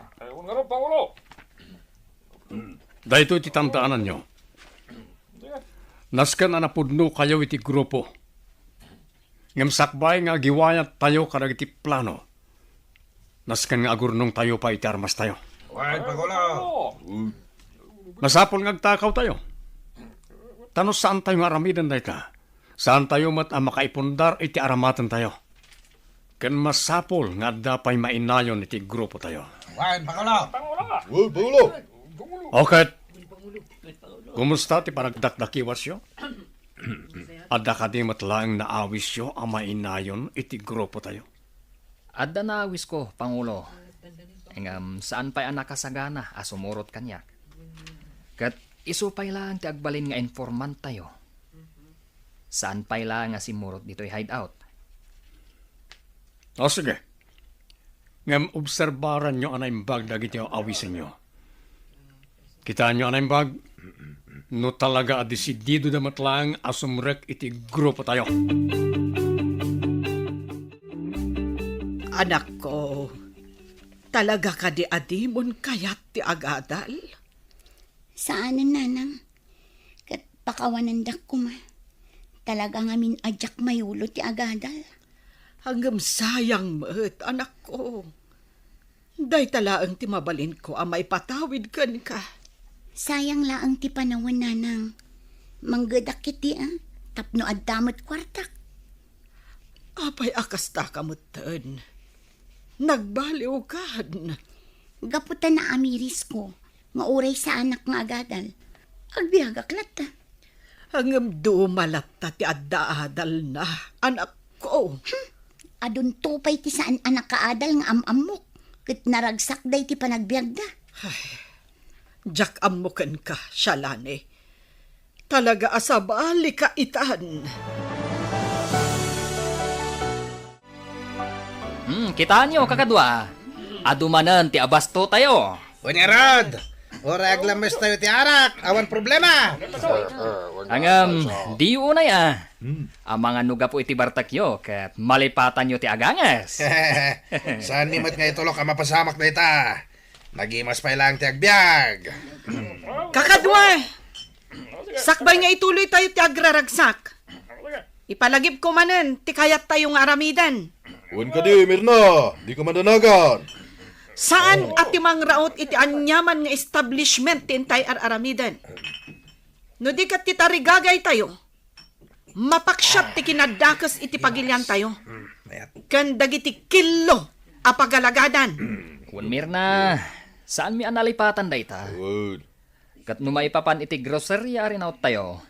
Daytoy ti tandaananyo. Nasken a napudnokayo iti grupo. Ngem sakbay nga agiwayattayo kadagiti plano, nasken nga agurnongtayo pay iti armastayo. Wen, Pangulo! Masapul nga agtakawtayo. Ta no saantayo nga aramiden dayta, saantayo met a makaipundar iti aramatentayo. Ken masapul nga adda pay mainayon iti grupotayo. Wen, Pangulo! Wen, Pangulo! O ket, kumusta ti panagdakdakiwasyo? Adda kadi met laeng naawisyo a mainayon iti grupotayo? Adda naawisko, Pangulo. Ngem saan pay a nakasagana a sumurot kaniak. Ket isu pay laeng ti agbalin nga informanttayo. Saan pay laeng a simmurot ditoy hideout. O, sige. Ngem obserbaranyo a naimbag dagiti awisenyo. Kitaenyo a naimbag, no talaga a desididoda met laeng a sumrek iti grupotayo. Anakko, talaga kadi a dimon kayat ti agadal? Saanen, Nanang. Ket pakawanendak koma. Talaga ngamin a diak mayulo ti agadal. Ngem sayang met, anakko. Dayta laeng ti mabalinko a maipatawid kenka. Sayang laeng ti panawen, Nanang. Manggedak iti, a, tapno adda met kuartak. Apay a kastaka metten? Nagbaliwkan. Gapu ta naamirisko nga uray saanak nga agadal, agbiagak latta. Ngem duma latta ti adda adalna, anakko. Hmm, adunto pay ti saan a nakaadal nga am-ammok, ket naragsak daydi panagbiagda. Ay, diak ammo kenka, Shalane. Talaga a sabalika itan. Hmm, kitaenyo, kakadua. Adu manen ti abastotayo. Wen ngarud, uray aglammestayo ti arak, awan problema. Ngem, diyo unay a. Amangan no gapu iti bartekyo ket malipatanyo ti aganges. Saan ni met nga itulok a mapasamak dayta. Nagimas pay laeng ti agbiag. Kakadua! Sakbay nga ituloytayo ti agraragsak, ipalagipko manen ti kayattayo nga aramiden. Wen kadi, Mirna, dika madanagan. Saan a ti mangraut iti aniaman nga establishment ti intay ar-aramiden. No di ket ti tarigagaytayo, mapaksiat ti kinadakes iti pagiliantayo. Ken dagiti killo a pagalagadan. Wen, Mirna, saanmi a nalipatan dayta. Wen. Ket no maipapan iti groceria a rinaottayo,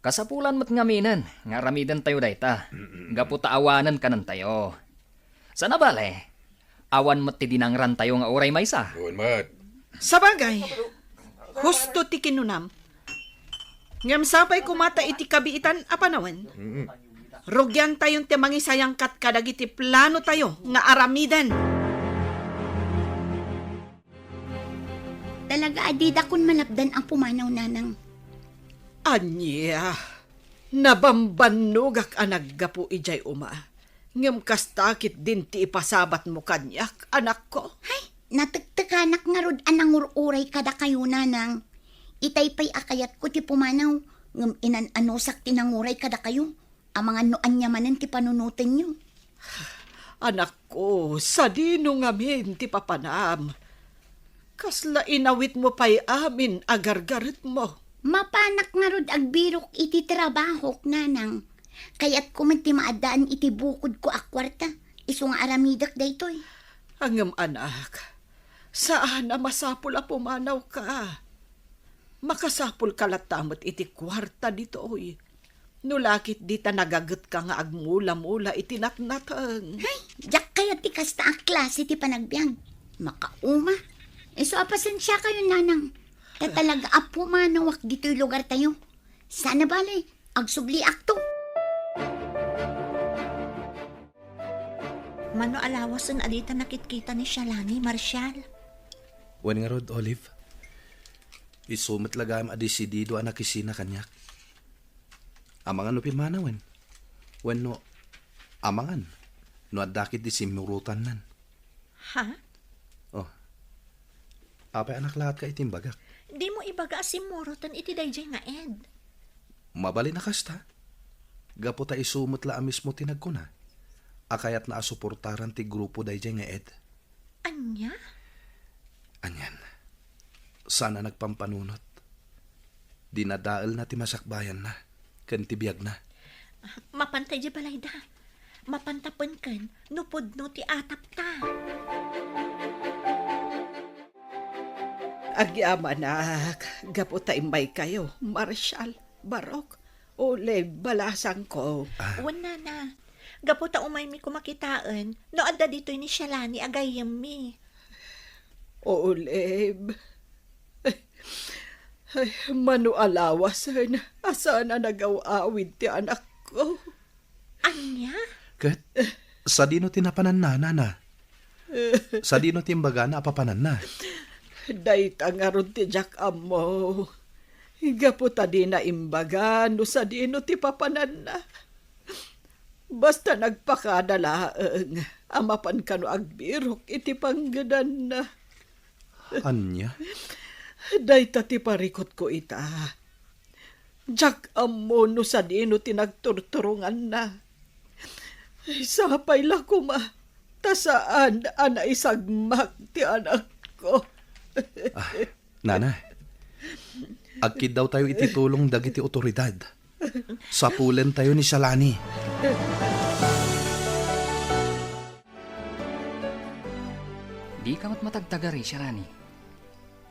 kasapulan met ngaminen nga aramidentayo dayta, gapu ta awanen kanentayo. Sana bale, awan met ti dinangrantayo nga uray maysa. Wen met. Sabagay, husto ti kinunam. Ngem sapay koma ta iti kabiitan a panawen, rugiantayon ti mangisayangkat kadagiti planotayo nga aramiden. Talaga a didakon malapdan a pumanaw, Nanang. Ania, nabambannogak a naggapu idiay uma, ngem kasta ketdin ti ipasabatmo kaniak, anakko. Hay, natektekanak ngarud a nangur-uray kadakayo, Nanang. Itay pay a kayatko ti pumanaw, ngem inan-anusak ti nanguray kadakayo. Amangan no ania manen ti panunotenyo. Anakko, sadino ngamin ti papanam? Kasla inawitmo pay amin a gargaretmo. Mapanak ngarud agbirok iti trabahok, Nanang. Kayatko met ti maaddaan iti bukodko a kuarta, isu nga aramidek daytoy. Ngem, anak, saan a masapul a pumanawka. Makasapulka latta met iti kuarta ditoy. No la ketdi ta nagagetka nga agmula-mula iti natnateng. Hay, diak kayat ti kasta a klase ti panagbiag. Makauma. Isu a pasensiakayon, Nanang. Ta talaga a pumanawak ditoy lugartayo. Sana bale, agsubliakto. Mano a lawasen a dita nakitkita ni Shalani, Marshall? Wen ngarud, Olive. Isu met la gayam a desidido a nakisina kaniak. Amangan no pimmanawen. Wenno, amangan no adda ketdi simmurotannan. Ha? Oh. Apay a naklaat ka iti imbagak? Dimo ibaga a simmuroten iti daydiay nga Ed. Mabalin a kasta. Gapu ta isu met la a mismo ti nagkuna a kayatna a suportaran ti grupo daydiay nga Ed. Ania? Anian, saan a nagpampanunot. Dinadaelna ti masakbayanna ken ti biagna. Mapanta idiay balayda. Mapanta penken no pudno ti atapta. Agyamanak, gapu ta immaykayo, Marshall, Barok, Olive, balasangko. Ah. Wen, nana. Gapu ta umaymi koma kitaen no adda ditoy ni Shalani a gayyemmi. Olive. Ay, mano a lawasen a saan a nagaw-awid ti anakko. Ania? Ket sadino ti napananna, nana? Sadino ti imbagana a papananna? Dayta ngarud ti diak ammo. Gapu ta dina imbaga no sadino ti papananna. Basta nagpakada laeng a mapan kano agbirok iti panggedanna. Ania? Dayta ti parikutko ita. Diak ammo no sadino ti nagturturonganna. Sapay la koma ta saan a naisagmak ti anakko. Ah, nana, agkiddawtayo iti tulong dagiti otoridad. Sapulentayo ni Shalani. Dika met matagtagari, Shalani.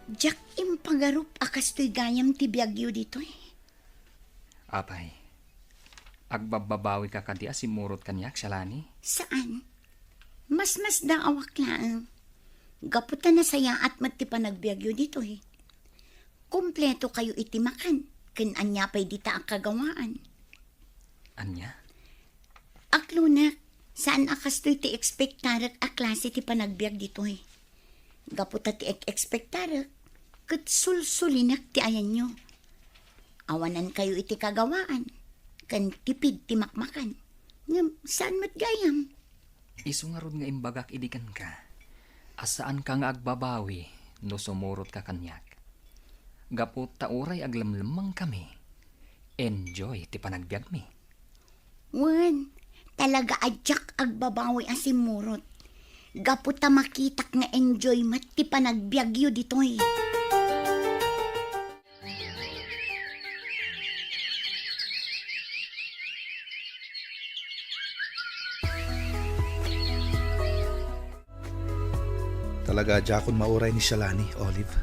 Diak impagarup a kastoy gayam ti biagyo ditoy. Apay, agbabbabawika kadi a simmurot kaniak, Shalani? Saan. Masmasdaawak laeng. Gapu ta nasayaat met ti panagbiagyo ditoy. Kompleto kayo iti makan, ken ania pay dita a kagawaan. Ania? Aklonek, saan a kastoy ti ekspektarek a klase ti panagbiag ditoy. Gapu ta ti ek-ekspektarek, ket sulsulinek ti ayanyo. Awanan kayo iti kagawaan, ken tipid ti makmakan. Ngem saan met gayam? Isu ngarud nga imbagak idi kenka a saanka nga agbabawi no sumurotka kaniak. Gapu ta uray aglemlemmengkami, enjoy ti panagbiagmi. Wen, talaga a diak agbabawi a simmurot. Gapu ta makitak nga enjoy met ti panagbiagyo ditoy. Talaga a diakon mauray ni Shalani, Olive.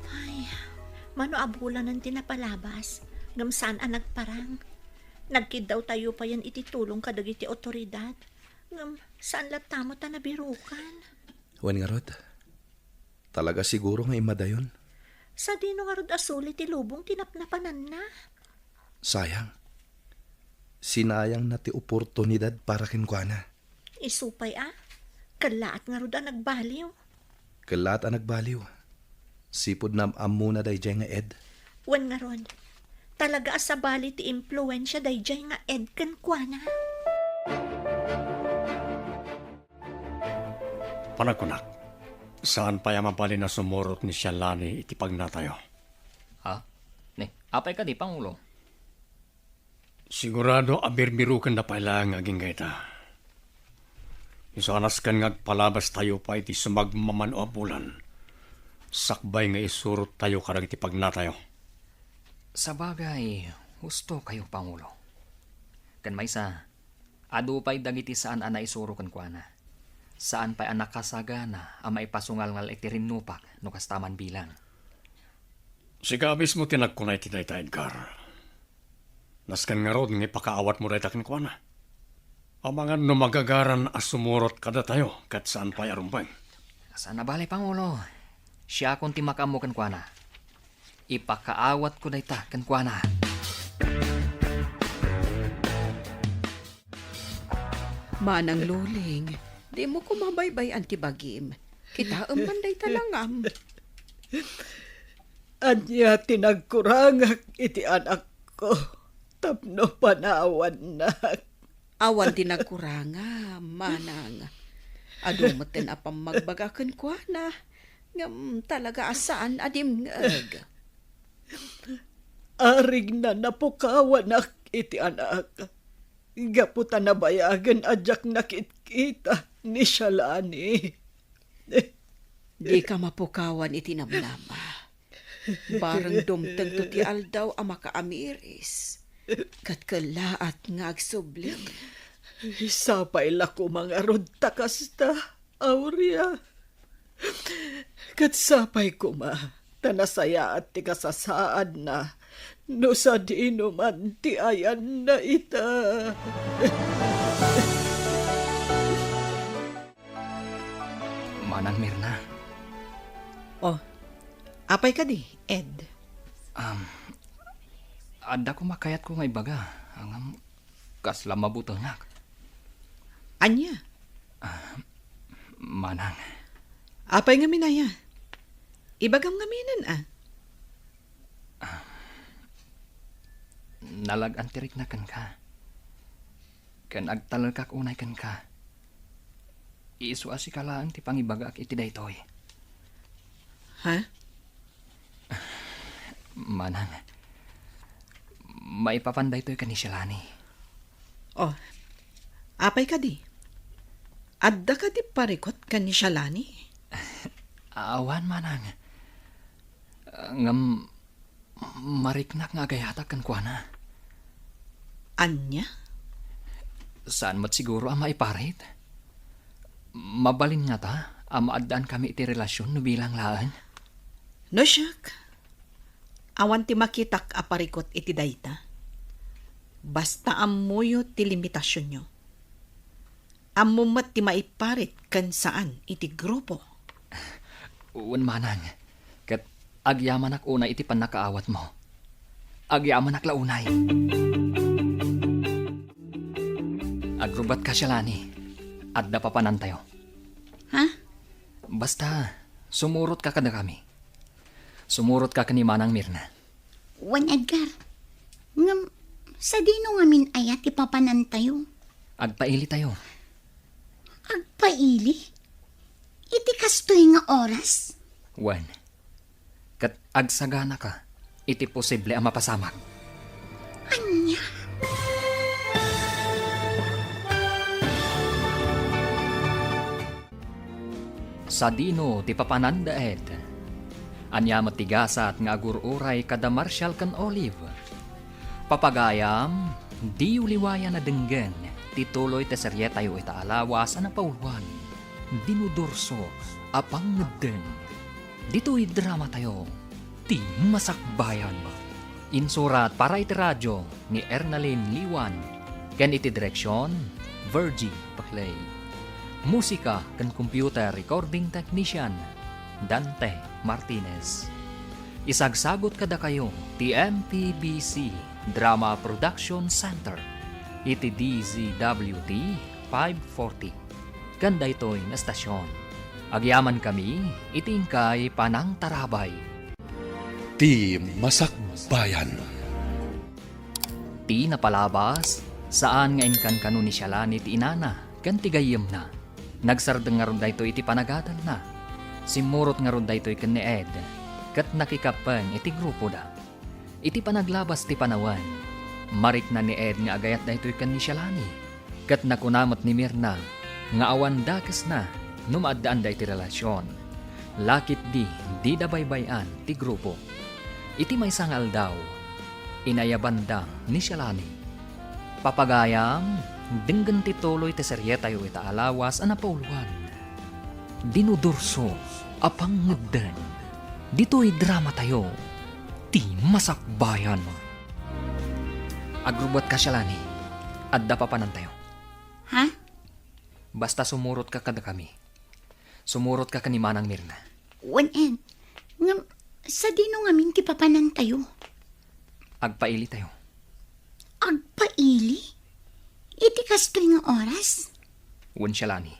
Ay, mano a bulanen ti napalabas, ngem saan a nagparang. Nagkiddawtayo payen iti tulong kadagiti otoridad, ngem saan latta met a nabirukan. Wen ngarud, talaga siguro nga immadayon. Sadino ngarud a suli ti lubong ti napnapananna? Sayang. Sinayangna ti oportunidad para kenkuana. Isu pay a, kellaat ngarud a nagbaliw. Kellaat a nagbaliw. Sipud naam-ammona daydiay nga Ed. Wen ngarud, talaga a sabali ti impluensia daydiay nga Ed kenkuana. Panagkunak, saan pay a mabalin a sumurot ni Shalani iti pagnatayo. Ha? Ne, apay kadi, Pangulo? Sigurado a birbirukenna pay laeng nga agingga ita. Isu a nasken nga agpalabastayo pay iti sumagmamano a bulan, sakbay nga isurottayo kadagiti pagnatayo. Sabagay, husto kayo, Pangulo. Ken maysa, adu pay dagiti saan a naisuro kenkuana. Saan pay a nakasagana a maipasungalngal iti rinnupak no kasta man bilang. Sika mismo ti nagkuna iti dayta, Edgar. Nasken ngarud nga ipakaawatmo dayta kenkuana. Amangan no magagaran a sumurot kadatayo ket saan pay a rumbeng. Saan a bale, Pangulo. Siakon ti makaammo kenkuana. Ipakaawatko dayta kenkuana. Manang Luling, dimo koma baybay-an ti bagim. Kitaem man dayta langam. Ania ti nagkurangak iti anakko tapno panawannak? Awan ti nagkurangam, manang. Adu metten a pammagbaga kenkuana, ngem talaga a saan a dimngeg. Arigna napukawanak iti anak, gapu ta nabayagen a diak nakitkita ni Shalani. Dika mapukawan iti namnama. Bareng dumtengto ti aldaw a makaamiris, ket kellaat nga agsubli. Sapay la koma ngarud ta kasta, Aurea. Ket sapay koma ta nasayaat ti kasasaadna no sadino man ti ayanna ita. Manang Mirna. Oh, apay kadi, Ed? Um, adda koma kayatko nga ibaga. Ngem kasla mabutengak. Ania? Ah, manang. Apay ngamin aya? Ibagam ngaminen, a. Ah, nalag-an ti rikna kenka. Ken agtalekak unay kenka. Isu a sika laeng ti pangibagaak iti daytoy. Ha? Manang, maipapan daytoy ken ni Shalani. Oh, apay kadi? Adda kadi parikut ken ni Shalani? Awan, manang. Ngem, mariknak nga agayatak kenkuana. Ania? Saan met siguro a maiparit? Mabalin ngata a maaddaan kami iti relasion no bilang laeng? No siak, awan ti makitak a parikut iti dayta. Basta ammoyo ti limitasionyo. Ammom met ti maiparit ken saan iti grupo. Wen, manang, ket agyamanak unay iti pannakaawatmo. Agyamanak la unay. Agrubbuatka, Shalani. Adda papanantayo. Ha? Basta, sumurotka kadakami. Sumurotka ken ni Manang Mirna. Wen, Edgar, ngem sadino ngamin aya ti papanantayo? Agpailitayo. Agpaili? Iti kastoy nga oras? Wen, ket agsaganaka iti posible a mapasamak. Ania? Sadino ti papananda, Ed? Ania met ti gasat nga agur-uray kada Marshall ken Olive? Papagayam, diyo liwayan a denggen ti tuloy ti serietayo ita a lawas a napauluan, Dinudurso a Pangngedden. Ditoy dramatayo, ti Masakbayan. Insurat para iti radyo ni Ernalyn Liwan, ken iti direksion, Virgie Paclay. Musika ken computer recording technician, Dante Martinez. Isagsagut kadakayo ti M P B C Drama Production Center iti D Z W T five forty. Ken daytoy nga estasion, agyamankami iti inkay panangtarabay. Ti Masakbayan. Ti napalabas, saan nga inkankano ni Shalani ti inana ken ti gayyemna. Nagsardeng ngarud daytoy iti panagadalna. Simmurot ngarud daytoy ken ni Ed, ket nakikappeng iti grupoda. Iti panaglabas ti panawen, marikna ni Ed nga agayat daytoy ken ni Shalani, ket nakuna met ni Mirna nga awan dakesna no maaddaanda iti relasion. Lakip di, dida baybay-an ti grupo. Iti maysa nga aldaw, inayabanda ni Shalani. Papagayam, denggen ti tuloy ti serietayo ita a lawas a napauluan, Dinudurso a Pangngedden. Ditoy dramatayo, ti Masakbayan. Agrubbuatka, Shalani. Adda papanantayo. Ha? Basta sumurotka kadakami. Sumurotka ken ni Manang Mirna. Wen, Ed. Ngem, sadino ngamin ti papanantayo? Agpailitayo. Agpaili? Iti kastoy nga oras? Wen, Shalani.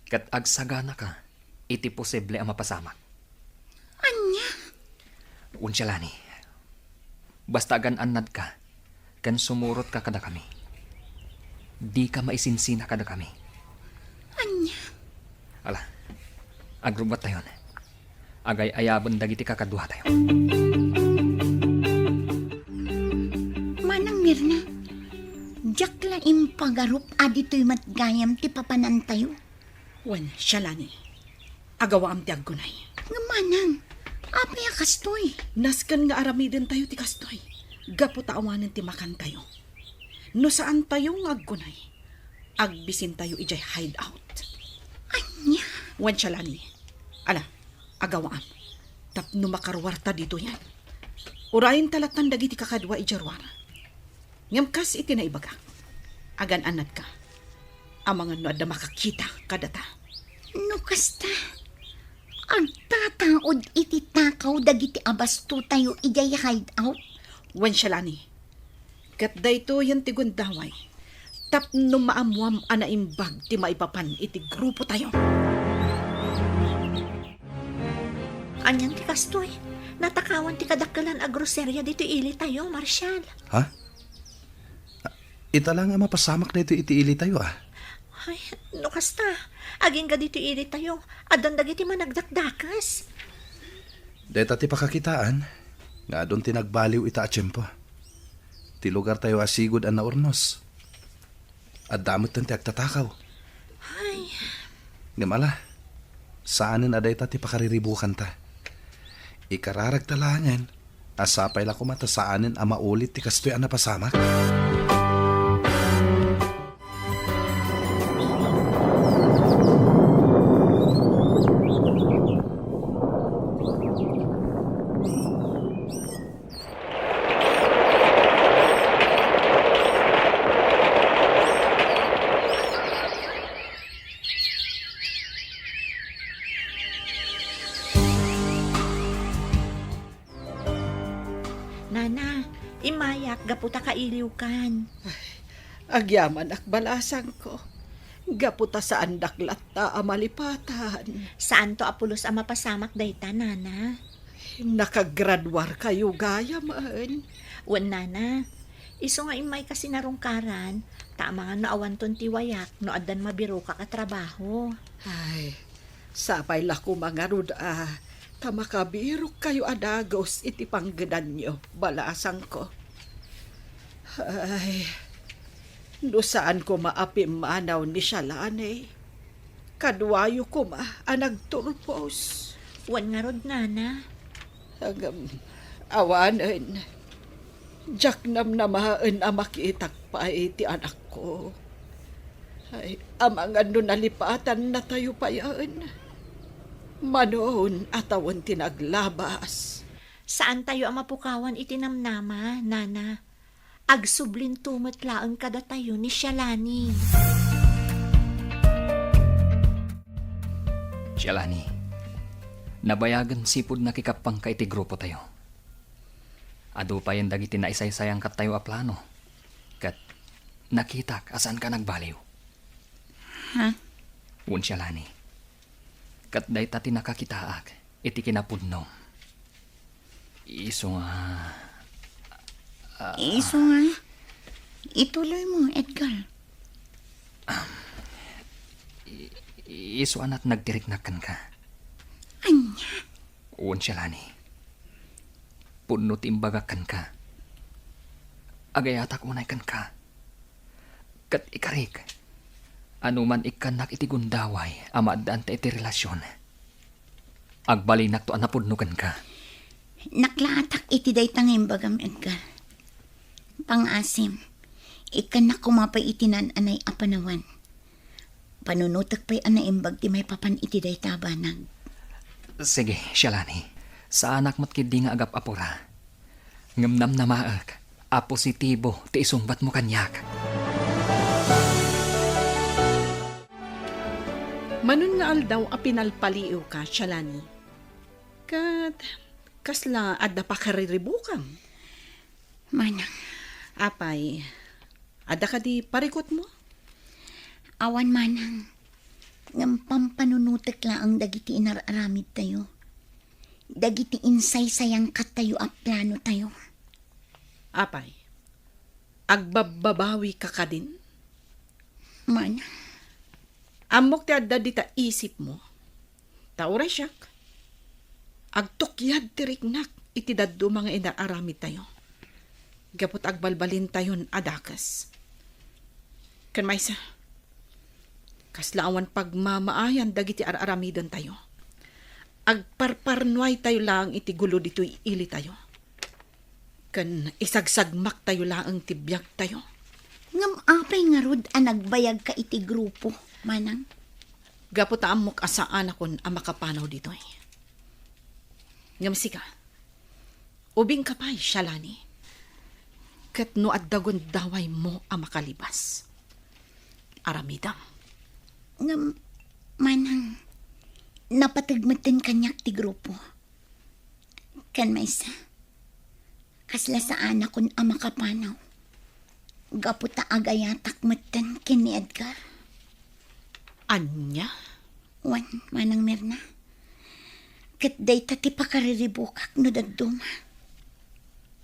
Ket agsaganaka iti posible a mapasamak. Ania? Wen, Shalani. Basta agan-annadka ken sumurotka kadakami. Dika maisinsina kadakami. Ania? Ala, agrubbuattayon. Agay-ayaben dagiti kakaduatayo. Manang Mirna, diak la impagarup a ditoy met gayam ti papanantayo. Wen, Shalani, agawaam ti aggunay. Ngem manang, apay a kastoy? Nasken nga aramidentayo ti kastoy, gapu ta awanen ti makantayo. No saantayo nga aggunay, agbisintayo idiay hideout. Ania? Wen, Shalani. Ala, agawaam. Tapno makaruarta ditoyen. Urayenta lattan dagiti kakadua idiay ruar. Ngem kas iti naibagak, agan-annadka. Amangan no adda makakita kadata. No kasta, agtataud iti takaw dagiti abastotayo idiay hideout. Wen, Shalani, ket daytoyen ti gundaway tapno maammuam a naimbag ti maipapan iti grupotayo. Anian ti kastoy? Natakawan ti kadakkelan a groseria ditoy ilitayo, Marshal. Ha? Ita la nga mapasamak daytoy iti ilitayo, a. Ay, no kasta, agingga ditoy ilitayo, addan dagiti managdakdakes. Dayta ti pakakitaan nga adun ti nagbaliw ita a tiempo. Ti lugartayo a sigud a naurnos. Adda metten ti agtatakaw. Ay. Ngem ala, saanen a dayta ti pakariribukanta. Ikararagta laengen a sapay la koma ta saanen a maulit ti kastoy a napasamak. Nana, immayak gapu ta kailiwkan. Ay, agyamanak, balasangko. Gapu ta saandak latta a malipatan. Saanto a pulos a mapasamak dayta, Nana. Nakagraduarkayo gayamen. Wen, Nana. Isu nga immayka sinarungkaran, ta amangan no awanton ti wayak no addan mabirokak a trabaho. Ay, sapay la koma ngarud a ta makabirokkayo a dagus iti panggedanyo, balasangko. Ay, no saan koma a pimmanaw ni Shalani, kaduayo koma a nagturpos. Wen ngarud, Nana. Ngem, awanen, diak namnamaen a makitak pay ti anakko. Ay, amangan no nalipatannatayo payen. Manon a tawen ti naglabas. Saantayo a mapukawan iti namnama, Nana. Agsublinto met laeng kadatayo ni Shalani. Shalani, nabayagen sipud nakikappanka iti grupotayo. Adu payen dagiti naisaysayaangkattayo a plano, ket nakitak a saanka nagbaliw. Ha? Wen, Shalani. Ket dayta ti nakakitaak iti kinapudno. Isu nga, ah, Isu nga, ituloy mo, Edgar. I-, isu a nagtiriknak kenka. Ania? Wen, Shalani. Pudno ti imbagak kenka. Agayatak unay kenka. Ket ikarik, anuman ikkannak iti gundaway a maaddaan ta iti relasion, agbalinakto a napudno kenka. Naklaatak iti dayta nga imbagam, Edgar. Pangngaasim, ikkannak koma pay iti naan-anay a panawen. Panunotek pay a naimbag ti maipapan iti dayta a banag. Sige, Shalani. Saanak met ketdi nga agap-apura. Ngem namnamaek a positibo ti isungbatmo kaniak. Manon nga aldaw a pinalpaliiwka, Shalani. Ket kasla adda pakariribukam? Manang, Apay, adda kadi parikutmo? Awan, Manang. Ngem pampanunotek laeng dagiti inar-aramidtayo. Dagiti insaysayangkattayo a planotayo. Apay, agbabbabawika kadin? Manang. Ammok ti adda dita isipmo. Ta uray siak, agtukyad ti riknak iti dadduma nga inar-aramidtayo. Gapu ta agbalbalintayon a dakes. Ken maysa, kasla awan pagmamaayan dagiti ar-aramidentayo. Agparparnuaytayo laeng iti gulo ditoy ilitayo. Ken isagsagmaktayo laeng ti biagtayo. Ngem apay ngarud a nagbayagka iti grupo, Manang? Gapu ta ammok a saanakon a makapanaw ditoy. Ngem sika, ubingka pay, Shalani. Ket no adda gundawaymo a makalibas, aramidem. Ngem, Manang, napateg metten kaniak ti grupo. Ken maysa, kasla saanakon a makapanaw. Gapu ta agayatak metten ken ni Edgar. Ania? Wen, Manang Mirna. Ket dayta ti pakariribukak no dadduma.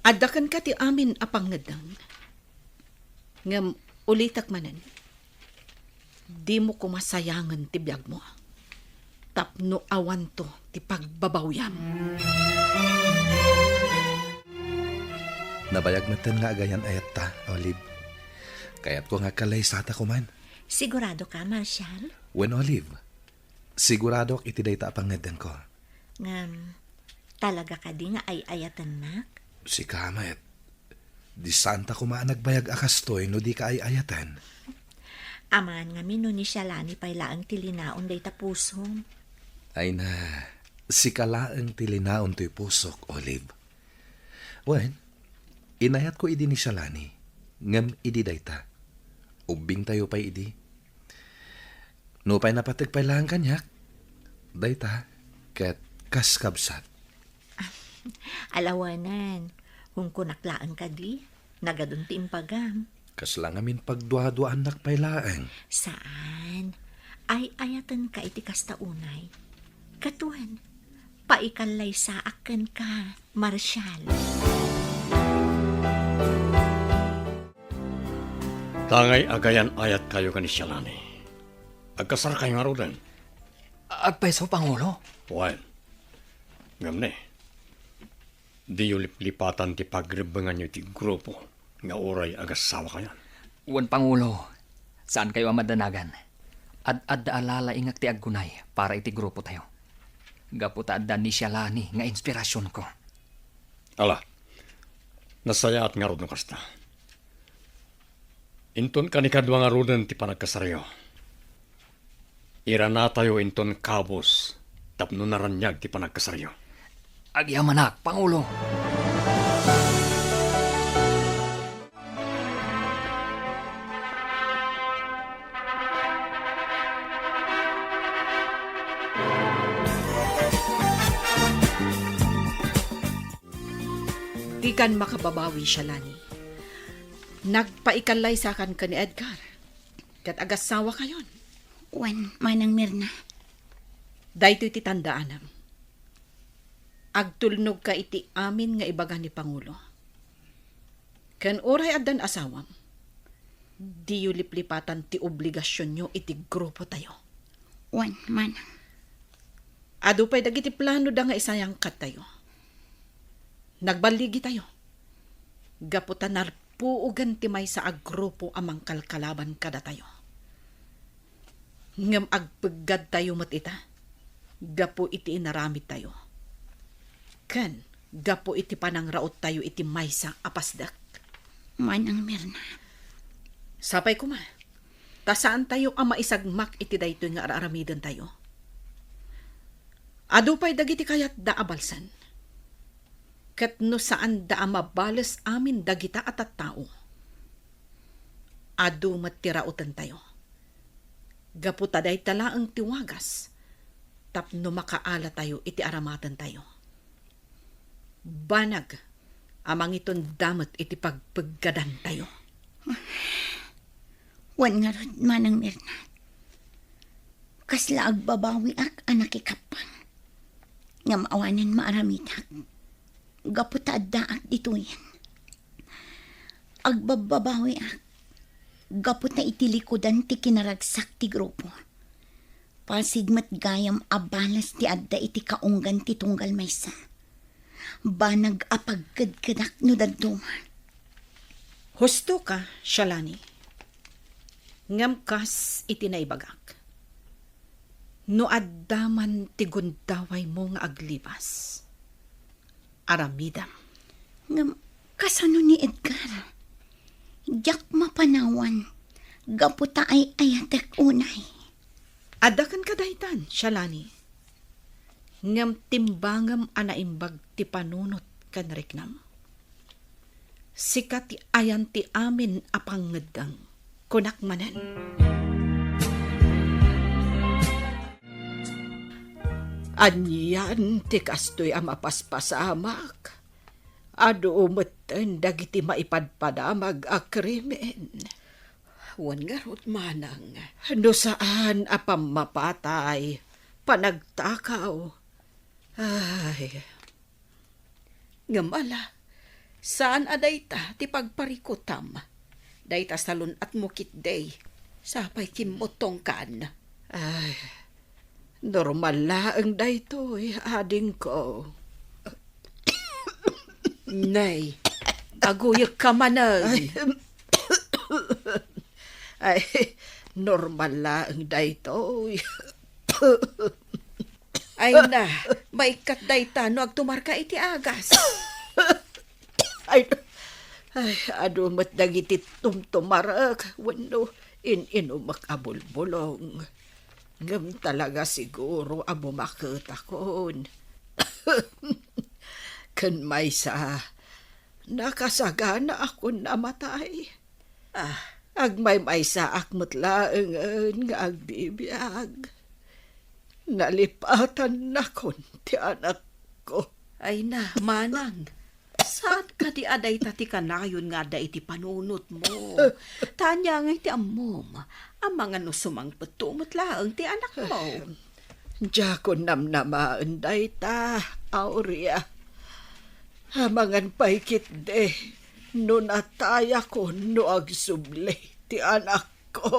Adda kenka ti amin a pangngeddeng. Ngem ulitek manen, dimo koma sayangen ti biagmo. Tapno awanto ti pagbabawiam. Nabayag metten nga agayan-ayatta, Olive. Kayatko nga agkallaysata koman. Sigurado ka, Marshall? Wen, Olive. Siguradok iti dayta a pangngeddengko. Ngem, talaga kadi nga ay-ayatennak? Sika met. Di saanta koma a nagbayag a kastoy no dika ay-ayaten. Amangan ngamin no ni Shalani pay laeng ti linaon dayta pusom. Ay na, sika laeng ti linaon toy pusok, Olive. Wen, inayatko idi ni Shalani, ngem idi dayta. Ubbingtayo pay idi. Nupay napateg pay laeng kaniak, dayta ket kas kabsat. Alawanan, hungkunak laeng kadi, nagadun ti imbagam. Kasla ngamin pagduaduaannak pay laeng. Saan. Ay-ayatenka iti kasta unay. Ket wen, paikallaysaak kenka, Marshall. Tangay agayan-ayatkayo ken ni Shalani. Agkasarkayo ngaruden? Agpayso, Pangulo. Wen. Ngem ne, diyo liplipatan ti pagrebbenganyo iti grupo nga uray agassawakayon. Wen, Pangulo, saankayo a madanagan. Ad-adda a lalaingek ti aggunay para iti grupotayo. Gapu ta adda ni Shalani nga inspirasionko. Ala, nasayaat ngarud no kasta. Inton kanikadua ngaruden ti panagkasaryo, iranatayo inton kabus tapno naraniag ti panagkasaryo. Agyamanak, Pangulo. Dikan makababawi, Shalani. Nagpaikallaysakan ken ni Edgar, ket agassawakayon. Wen, Manang Mirna. Daytoy ti tandaanam. Agtulnogka iti amin nga ibaga ni Pangulo. Ken uray addan asawam, diyo liplipatan ti obligasionyo iti grupotayo. Wen, Manang. Adu pay dagiti planoda nga isayangkattayo. Nagballigitayo. Gapu ta narpuogen ti maysa a grupo a mangkalkalaban kadatayo. Ngem agpeggadtayo met ita, gapu iti inaramidtayo. Ken gapu iti panangraottayo iti maysa a pasdek. Manang Mirna. Sapay koma, ta saantayo a maisagmak iti daytoy nga ar-aramidentayo. Adu pay dagiti kayatda a balsen. Ket no saanda a mabales amin dagita a tattao, adu met ti rautentayo. Gapu ta dayta laeng ti wagas tapno makaalatayo iti aramatentayo. Banag a mangitunda met iti pagpeggadantayo. Wen ngarud, Manang Mirna, kasla agbabawiak a nakikappang. Ngem awanen maaramidak gapu ta addaak ditoyen. Agbabbabawiak gapu ta iti likudan ti kinaragsak ti grupo. Pasig met gayam a balas ti adda iti kaunggan ti tunggal maysa. Banag a pagkedkedak no dadduma. Husto ka, Shalani. Ngem kas iti naibagak, no adda man ti gundawaymo nga aglibas, aramidem. Ngem kasano ni Edgar? Diak mapanawan gapu ta ay-ayatek unay. Adda kenka daytan, Shalani. Ngem timbangem a naimbag ti panunot ken riknam. Sika ti ayan ti amin a pangngeddeng, kunak manen. Anian ti kastoy a mapaspasamak? Adu metten dagiti maipadpadamag a krimen. Wen ngarud, Manang. No saan a pammapatay, panagtakaw. Ay. Ngem ala, saan a dayta ti pagparikutam. Dayta salun-atmo ketdi. Sapay kimmutongkan. Ay, normal laeng daytoy, adingko. Nay, aguyekka manen. Ay, ay, normal laeng daytoy. Ay na, maikkat dayta no agtumarka iti agas. Ay, ay, adu met dagiti tumtumarek wenno in-inumek a bulbulong. Ngem talaga siguro a bumaketakon. Ken maysa, nakasaganaakon a matay. Ah, agmaymaysaak met laengen nga agbibiag. Nalipatannakon ti anakko. Ay na, Manang. Saan kadi a dayta ti kanayon nga adda iti panunotmo? Ta ania ngay ti ammom, amangan no sumangpetto met laeng ti anakmo? Diakon namnamaen dayta, Aurea. Amangan pay ketdi no natayakon no agsubli ti anakko.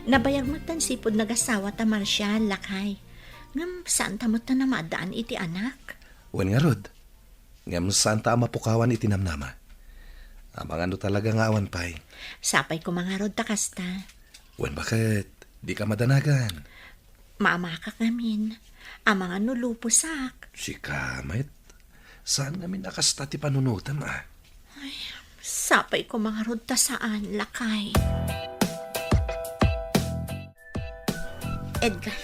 Nabayag met ta sipud nagasawa ta Marshall, lakay. Ngem saan ta met ta namaaddaan iti anak? Wen ngarud. Ngem saan ta a mapukawan iti namnama. Amangan no talaga nga awan pay. Sapay koma ngarud ta kasta. Wen baket, dika madanagan. Maamakak ngamin. Amangan no luposak. Sika met. Saan ngamin a kasta ti panunotem, a? Ay, sapay koma ngarud ta saan, lakay. Edgar,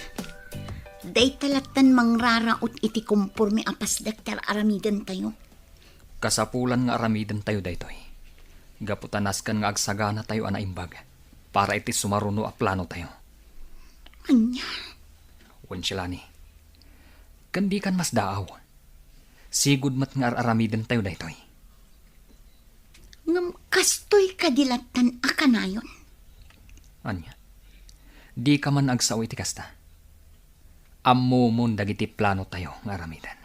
dayta lattan mangraraot iti komporme a pasdek ti ar-aramidentayo. Kasapulan nga aramidentayo daytoy. Gapu ta nasken nga agsaganatayo a naimbag para iti sumaruno a planotayo. Ania? Wen, Shalani. Ken dikan masdaaw. Sigud met nga ar-aramidentayo daytoy. Ngem kastoy kadi lattan a kanayon? Ania? Dika man agsao iti kasta? Ammomon dagiti planotayo nga aramiden.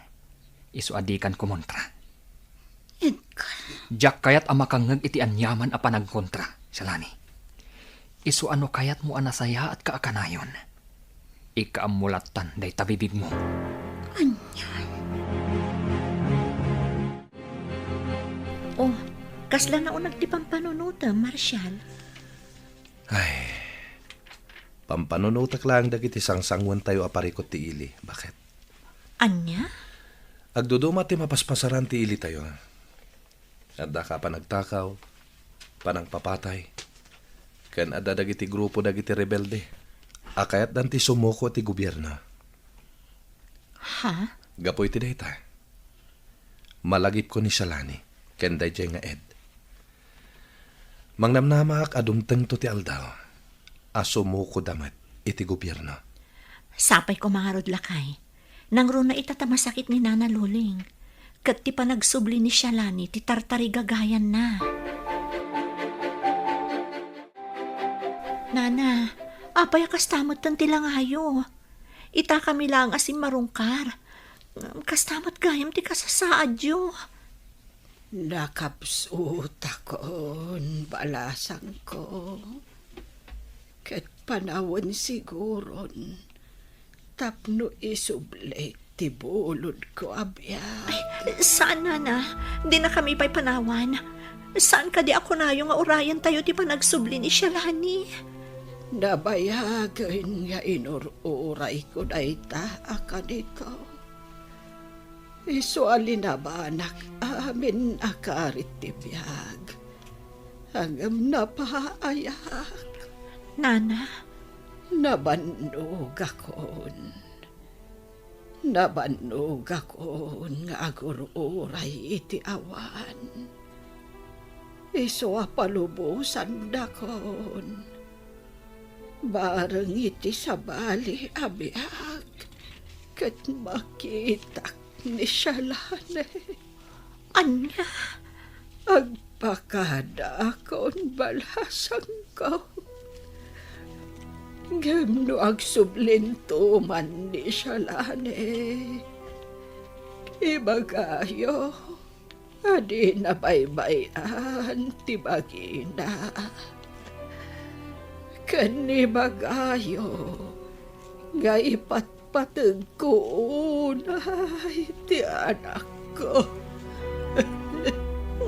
Isu a dikan kumontra. Edgar. Diak kayat a makangngeg iti aniaman a panagkontra, Shalani. Isu a no kayatmo a nasayaatka a kanayon, ikaammo lattan dayta bibigmo. Ania? Oh, kasla nauneg ti pampanunotem, Marshall? Ay, pampanunotek laeng dagiti sangsanguentayo a parikut ti ili, baket. Ania? Agduduma ti mapaspasaran ti ilitayo. Adda ka panagtakaw, panangpapatay, ken adda dagiti grupo dagiti rebelde a kayatdan ti sumuko ti gobierno. Ha? Gapu iti dayta, malagipko ni Shalani ken daydiay nga Ed. Mangnamnamaak a dumtengto ti aldaw a sumukoda met iti gobierno. Sapay ko mangarud, lakay. Nangruna ita ta masakit ni Nana Loling. Ket ti panagsubli ni Shalani ti tartarigagayanna. Nana, apay a kasta metten ti langayo? Ita kami laeng a simmarungkar. Kasta met gayam ti kasasaadyo. Nakapsutakon, balasangko. Ket panawen siguron tapno isublik ti bulodko a biag. Ay, saan, Nana. Dina kami pay panawan. Saan kadi a kunayo nga urayentayo ti panagsubli ni Shalani? Nabayagen nga inur-urayko dayta a kanito. Isu a linabanak amin a karit ti biag, ngem napaayak. Nana? Nabannogakon. Nabannogakon nga agur-uray iti awan. Isu a palubosandakon. Bareng iti sabali a biag ket makitak ni Shalane. Ania? Agpakadaakon, balasangko. Ngem no agsublinto man ni Shalane, ibagayo a dina baybay-an ti bagina. Ken ibagayo nga ipatpateg ko unay ti anakko.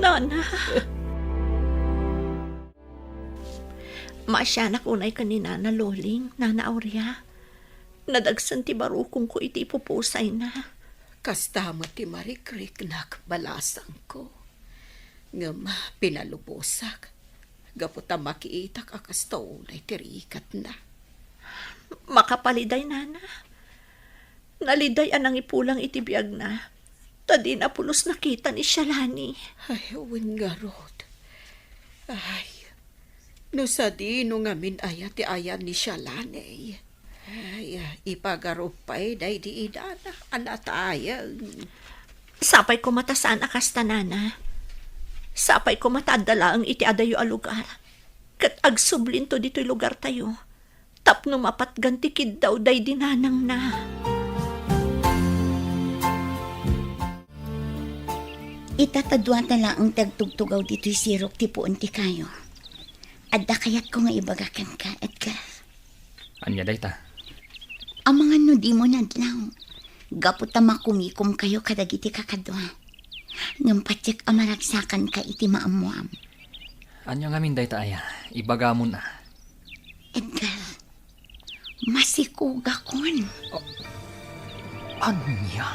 Nana! Maasianak unay ken ni Nana Loling, Nana Aurea. Nadagsen ti barukongko iti ipupusayna. Kasta met ti marikriknak, balasangko. Ngem pinalubosak gapu ta makitak a kasta unay ti rikatna. Makapaliday, Nana. Naliday a nangipulang iti biagna, ta dina pulos nakita ni Shalani. Ay, wen ngarud. Ay, no sadino ngamin aya ti ayan ni Shalani. Ay, ipagarup pay daydi inana a natayeng. Sapay koma ta saan a kasta, Nana. Sapay koma ta adda laeng iti adayo a lugar. Ket agsublinto ditoy lugartayo tapno mapatgan ti kiddaw daydi nanangna. Ita ta duata laeng ti agtugtugaw ditoy sirok ti puon ti kayo. Adda kayatko nga ibaga kenka, Edgar. Ania dayta? Amangan no dimo nadlaw, gapu ta makumikomkayo kadagiti kakadua. Ngem patiek a maragsakanka iti maammoam. Ania ngamin dayta aya? Ibagamon a. Edgar, masikogakon. Oh, ania?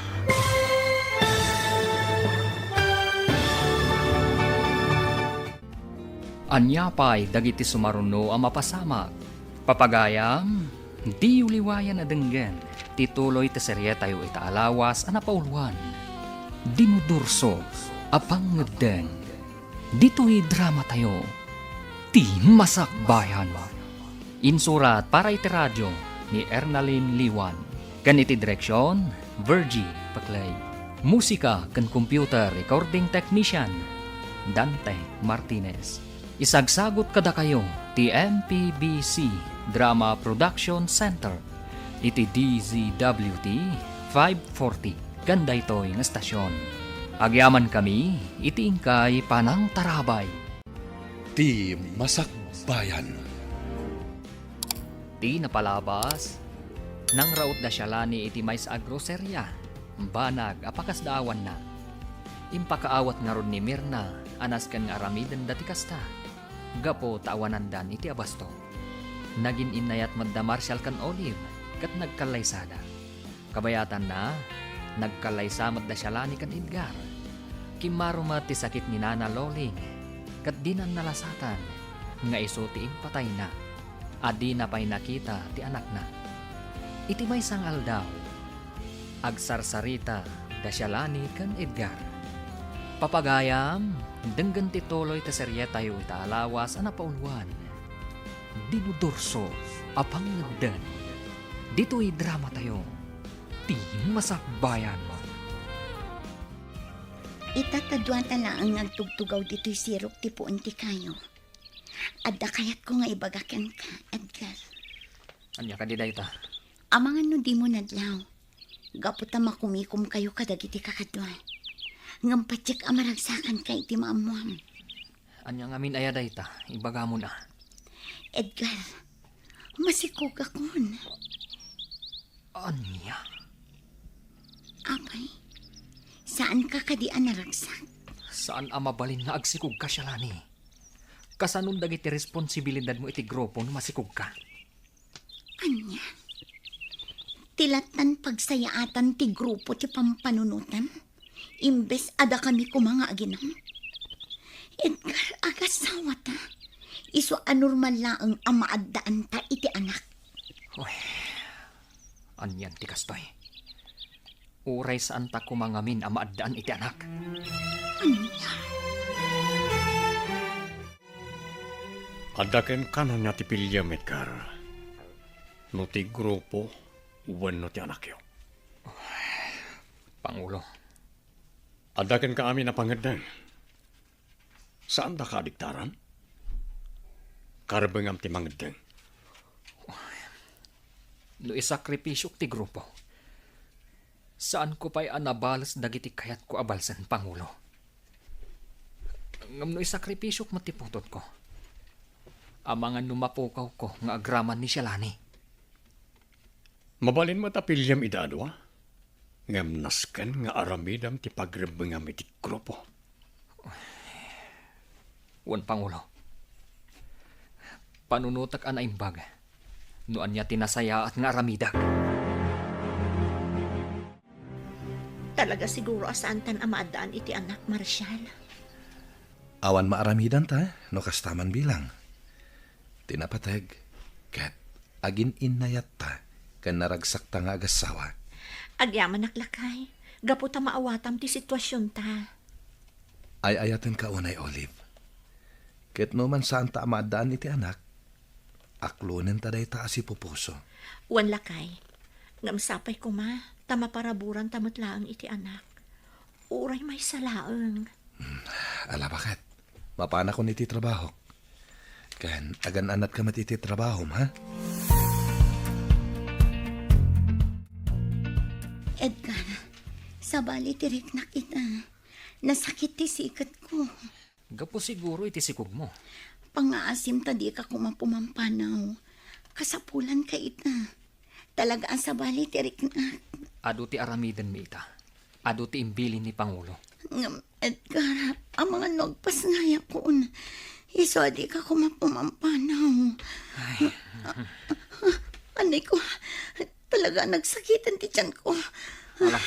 Ania pay dagiti sumaruno a mapasamak? Papagayam, diyo liwayan a denggen ti tuloy ti serietayo ita a lawas a napauluan, Dinudurso a Pangngeddeng. Ditoy dramatayo, Ti Masakbayan. Insurat para iti radio ni Ernalyn Liwan, ken iti direksion, Virgie Paclay. Musika ken computer recording technician, Dante Martinez. Isagsagut kadakayo ti M P B C Drama Production Center iti D Z W T five forty ken daytoy nga estasion. Agyamankami iti inkay panangtarabay. Ti Masakbayan. Ti napalabas, nangraot da Shalani iti maysa a groseria, banag a pakasdaawanna. Impakaawat ngarud ni Mirna a nasken nga aramidenda ti kasta, gapu ta awanandan iti abasto. Nagin-innayat met da Marshall ken Olive ket nagkallaysada. Kabayatanna, nagkallaysa met da Shalani ken Edgar. Kimmaro met ti sakit ni Nana Loling, ket dinan nalasatan nga isu ti impatayna, a dina pay nakita ti anakna. Iti maysa nga aldaw, agsarsarita da Shalani ken Edgar. Papagayam, denggen ti tuloy ti serietayo ita a lawas a napauluan. Dinudurso a Pangngeddeng. Ditoy dramatayo, ti Masakbayan. Ita ta dua ta laeng nga agtugtugaw ditoy sirok ti puon ti kayo. Adda kayatko nga ibaga kenka, Edgar. Ania kadi dayta? Amangan no dimo nadlaw. Gapu ta makumikomkayo kadagiti kakadua. Ngem patiek a maragsakanka iti maammuam. Ania ngamin aya dayta? Ibagamon a. Edgar, masikogakon. Ania? Apay, saanka kadi a naragsak? Saan a mabalin nga agsikogka, Shalani. Kasanon dagiti responsibilidadmo iti grupo no masikogka? Ania? Ti lattan pagsayaatan ti grupo ti pampanunotam? Imbes a dakami koma nga aginam? Edgar, agasawata. Isu a normal laeng a maaddaanta iti anak. Uy, anian ti kastoy? Uray saanta koma ngamin a maaddaan iti anak. Ania? Adda kenka ania ti piliem, Edgar? No ti grupo wenno ti anakyo? Pangulo. Adda kenka amin a pangeddeng. Saandaka a diktaran? Karebbengam ti mangeddeng. No isakripisiok ti grupo, saanko pay a nabales dagiti kayatko a balsen, Pangulo. Ngem no isakripisiok met ti putotko, amangan no mapukawko nga agraman ni Shalani. Mabalin met a piliem ida a dua, ngem nasken nga aramidem ti pagrebbengam iti grupo. Wen, Pangulo, panunotek a naimbag no ania ti nasayaat nga aramidek. Talaga siguro a saantan a maaddaan iti anak, Marshal. Awan maaramidanta no kasta man bilang. Ti napateg, ket agin-innayatta ken naragsakta nga agassawa. Agyamanak, lakay, gapu ta maawatam ti situasionta. Ay-ayatenka unay, Olive. Ket no man saanta a maaddaan iti anak, aklonenta dayta a sipupuso. Wen, lakay. Ngem sapay koma ta maparaburanta met laeng iti anak. Uray maysa laeng. Hmm, ala, baket. Mapanakon iti trabahok. Ken agan-anatka met iti trabahom, ha? Edgar, sabali ti riknak ita. Nasakit ti siketko. Gapu siguro iti sikogmo. Pangngaasim ta dika koma pumampanaw. Kasapulanka ita. Talaga a sabali ti riknak. Adu ti aramidenmi ita. Adu ti imbilin ni Pangulo. Ngem, Edgar, amangan no agpasngayakon. Isu a dika koma pumampanaw. Ay. Anay ko, talaga nagsakiten ti tiyanko. Ala,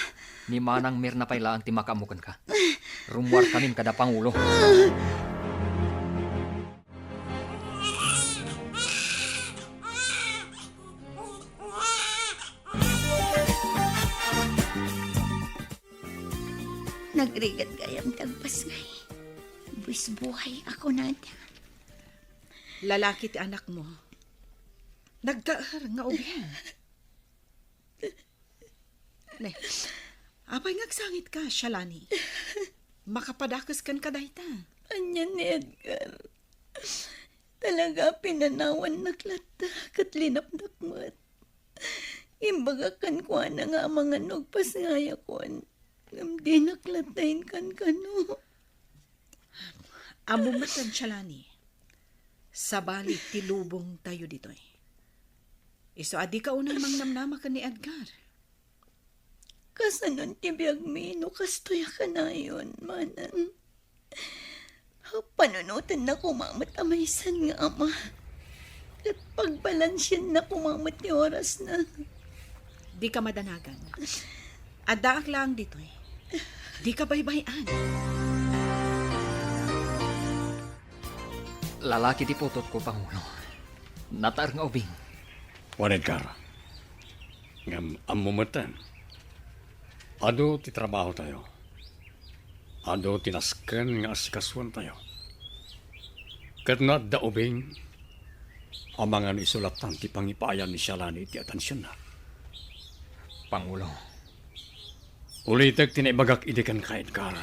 ni Manang Mirna pay laeng ti makaammo kenka. Rummuarkamin kada Pangulo. Nagrigat gayam ti agpasngay. Buis buhay a kunada. Lalaki ti anakmo. Nagdaer nga ubing. Ne, apay nga agsangitka, Shalani? Makapadakes kenka dayta. Ania ni Edgar? Talaga, pinanawannak latta ket linapnak met. Imbagak kenkuana nga amangan no agpasngayakon, ngem dinak latta inkankano. Ammom met, Shalani, sabali ti lubongtayo ditoy. Isu a dika unay mangnamnama ken ni Edgar. Kasanon ti biagmi no kastoy a kanayon, Manang? Panunotenna koma met a maysan nga ama. Ket pagbalansianna koma met ti orasna. Dika madanagan. Addaak laeng ditoy. Dika baybay-an. Lalaki ti putotko, Pangulo. Nataer nga ubing. Wen, Edgar. Ngem ammo metten, adu ti trabahotayo. Adu ti nasken nga asikasuentayo. Ket no adda ubing, amangan isu lattan ti pangipaayan ni Shalani iti atensionna. Pangulo. Ulitek ti naibagak idi kenka, Edgar.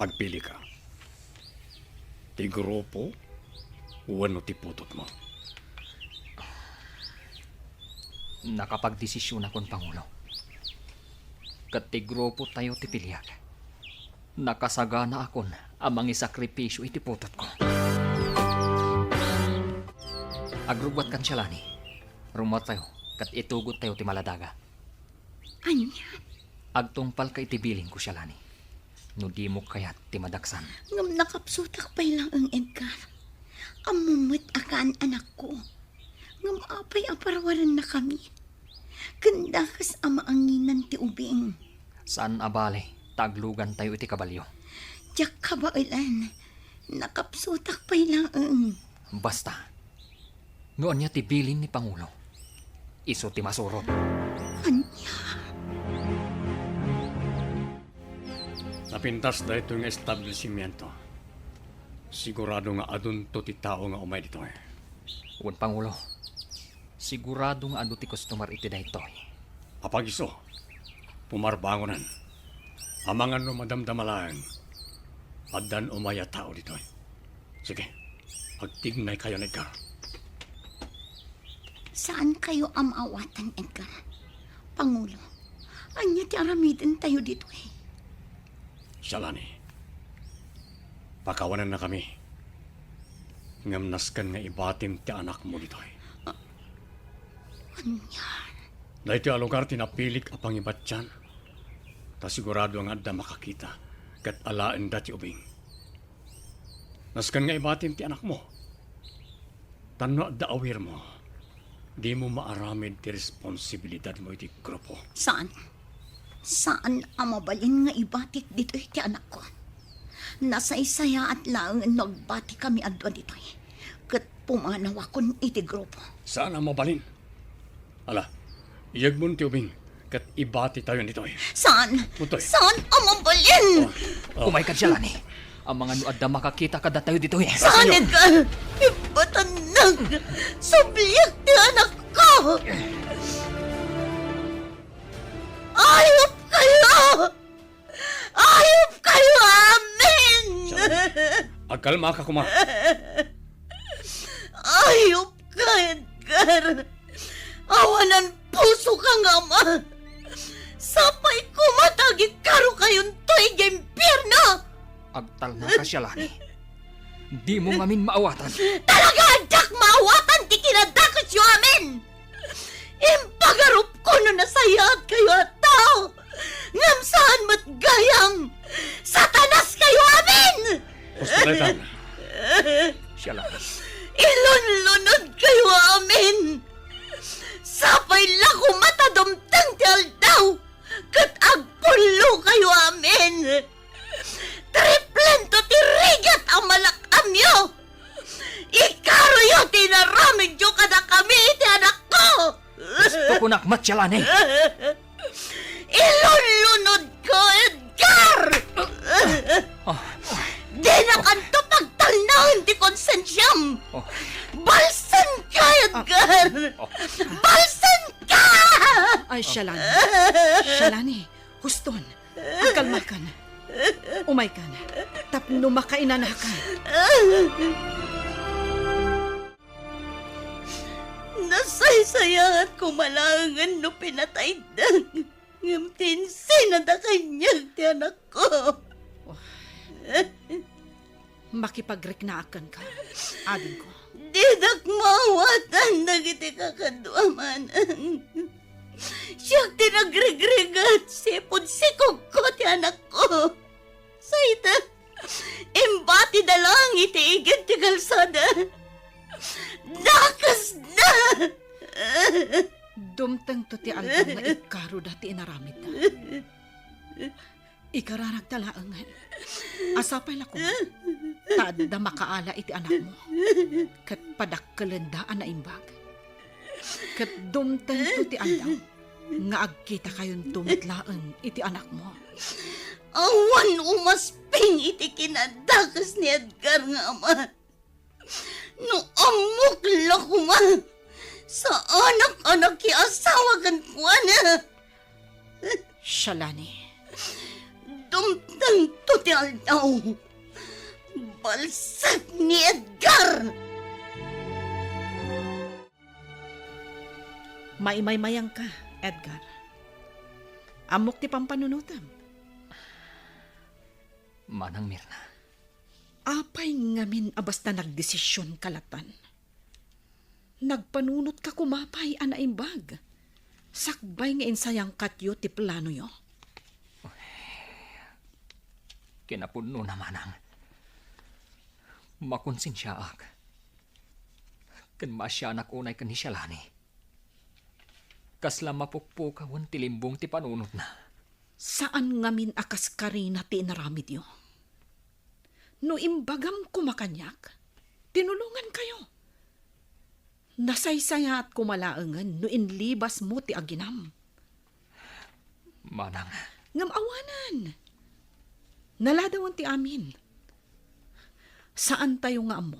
Agpilika. Ti grupo wenno ti putotmo? Nakapagdesisionakon, Pangulo. Ket ti grupotayo ti piliak. Nakasaganaakon a mangisakripisio iti putotko. Agrugguatkan, Sialani. Rummuartayo ket itugottayo ti maladaga. Ania? Agtungpalka iti bilinko, Sialani, no dimo kayat ti madaksan. Ngem nakapsutak pay laeng, Edgar. Ammom met a kaan anakko. Ngem apay a parwarennakami? Ken dakes a maanginan ti ubing. Saan a bale ta aglugantayo iti kabalio. Diak kabaelan. Nakapsutak pay laeng. Basta, no ania ti bilin ni Pangulo, isu ti masurot. Ania? Napintas daytoy nga establishmento. Sigurado nga adunto ti tao nga umay ditoy. Wen, Pangulo, sigurado nga adu ti customer iti daytoy. Apagiso, pumarbangonan. Amangan no madamdama laeng, addan umay a tao ditoy. Sige, agtignaykayo, Edgar. Saankayo a maawatan, Edgar. Pangulo, ania ti aramidentayo ditoy? Sialani, pakawanennakami. Ngem nasken nga ibatim ti anakmo ditoy. Ania? Daytoy a lugar ti napilik a pangibatian, ta sigurado nga adda makakita ket alaenda ti ubing. Nasken nga ibatim ti anakmo. Tan no adda awirmo, dimo maaramid ti responsibilidadmo iti grupo. Saan? Saan a mabalin nga ibatik ditoy ti anakko. Nasaysayaat laeng no agbatikami a dua ditoy, ket pumanawakon iti grupo. Saan a mabalin? Ala, iyegmon ti ubing ket ibatitayon ditoy. Saan? Ditoy. Saan a mabalin? Oh, oh. Umayka, Sialani. Amangan no adda makakita kadatayo ditoy. Saan, Edgar? Ibatannag! Subliak ti anakko! Ayupkayo! Ayupkayo amin! Sialani, agkalmaka koma. Ayupka, Edgar. Awanan pusoka nga ama. Sapay koma ta agikkarokayonto idiay impierno. Agtalnaka, Sialani. Dimo ngamin maawatan. Talaga a diak maawatan ti kinadakesyo amin! Impagarupko no nasayaatkayo a tao, ngem saan met gayam! Satanaskayo amin! Husto daytan. Sialani. Ilunlunodkayo amin! Sapay la koma ta dumteng ti aldaw ket agpullokayo amin! Triplento ti rigat a malak-amyo! Ikaroyo ti inaramidyo kadakami iti anakko! Husto kunak met, Sialani! Ilunlunodko, Edgar! Ah. Dinakanto pagtalnaen ti konsensiam! Oh. Balsenka, Edgar! Oh. Balsenka! Ay, Sialani. Sialani, huston. Agkalmakan. Umaykan. Tapno makainanakan. Nasaysayaat koma laengen no pinatayda, ngem ti insinada kaniak ti anakko. Oh. Makipagriknaak kenka, adingko. Didak maawatan dagiti kakaduam, Manang. Siak ti nagrigrigat, sipud sikogko ti anakko. Sayta, imbatida laeng iti igid ti kalsada. Dakesda! Dumtengto ti aldaw nga ikkaroda ti inaramidda. Ikararagta laengen a sapay la koma ta adda makaala iti anakmo ket padakkelenda a naimbag. Ket dumtengto ti aldaw nga agkitakayonto met laeng iti anakmo. Awan umasping iti kinadakes ni Edgar nga ama. No ammok la koma, Saanak a nakiasawa kenkuana. Shalani. Dumtengto ti aldaw. Balsek ni Edgar! Maimaymayangka, Edgar. Ammok ti pampanunotem. Manang Mirna. Apay ngamin a basta nagdesisionka latan? Nagpanunotka koma pay a naimbag, sakbay nga insayangkatyo ti planoyo. Kinapudnona, manang. Makonsensiaak. Ken maasianak unay ken ni Shalani. Kasla mapukpukawen ti limbong ti panunotna. Saan ngamin a kaskarina ti inaramidyo. No imbagam koma kaniak, tinulongankayo. Nasaysayaat koma laengen no inlibasmo ti aginam. Manang. Ngem awanen. Naladawen ti amin. Saantayo nga ammo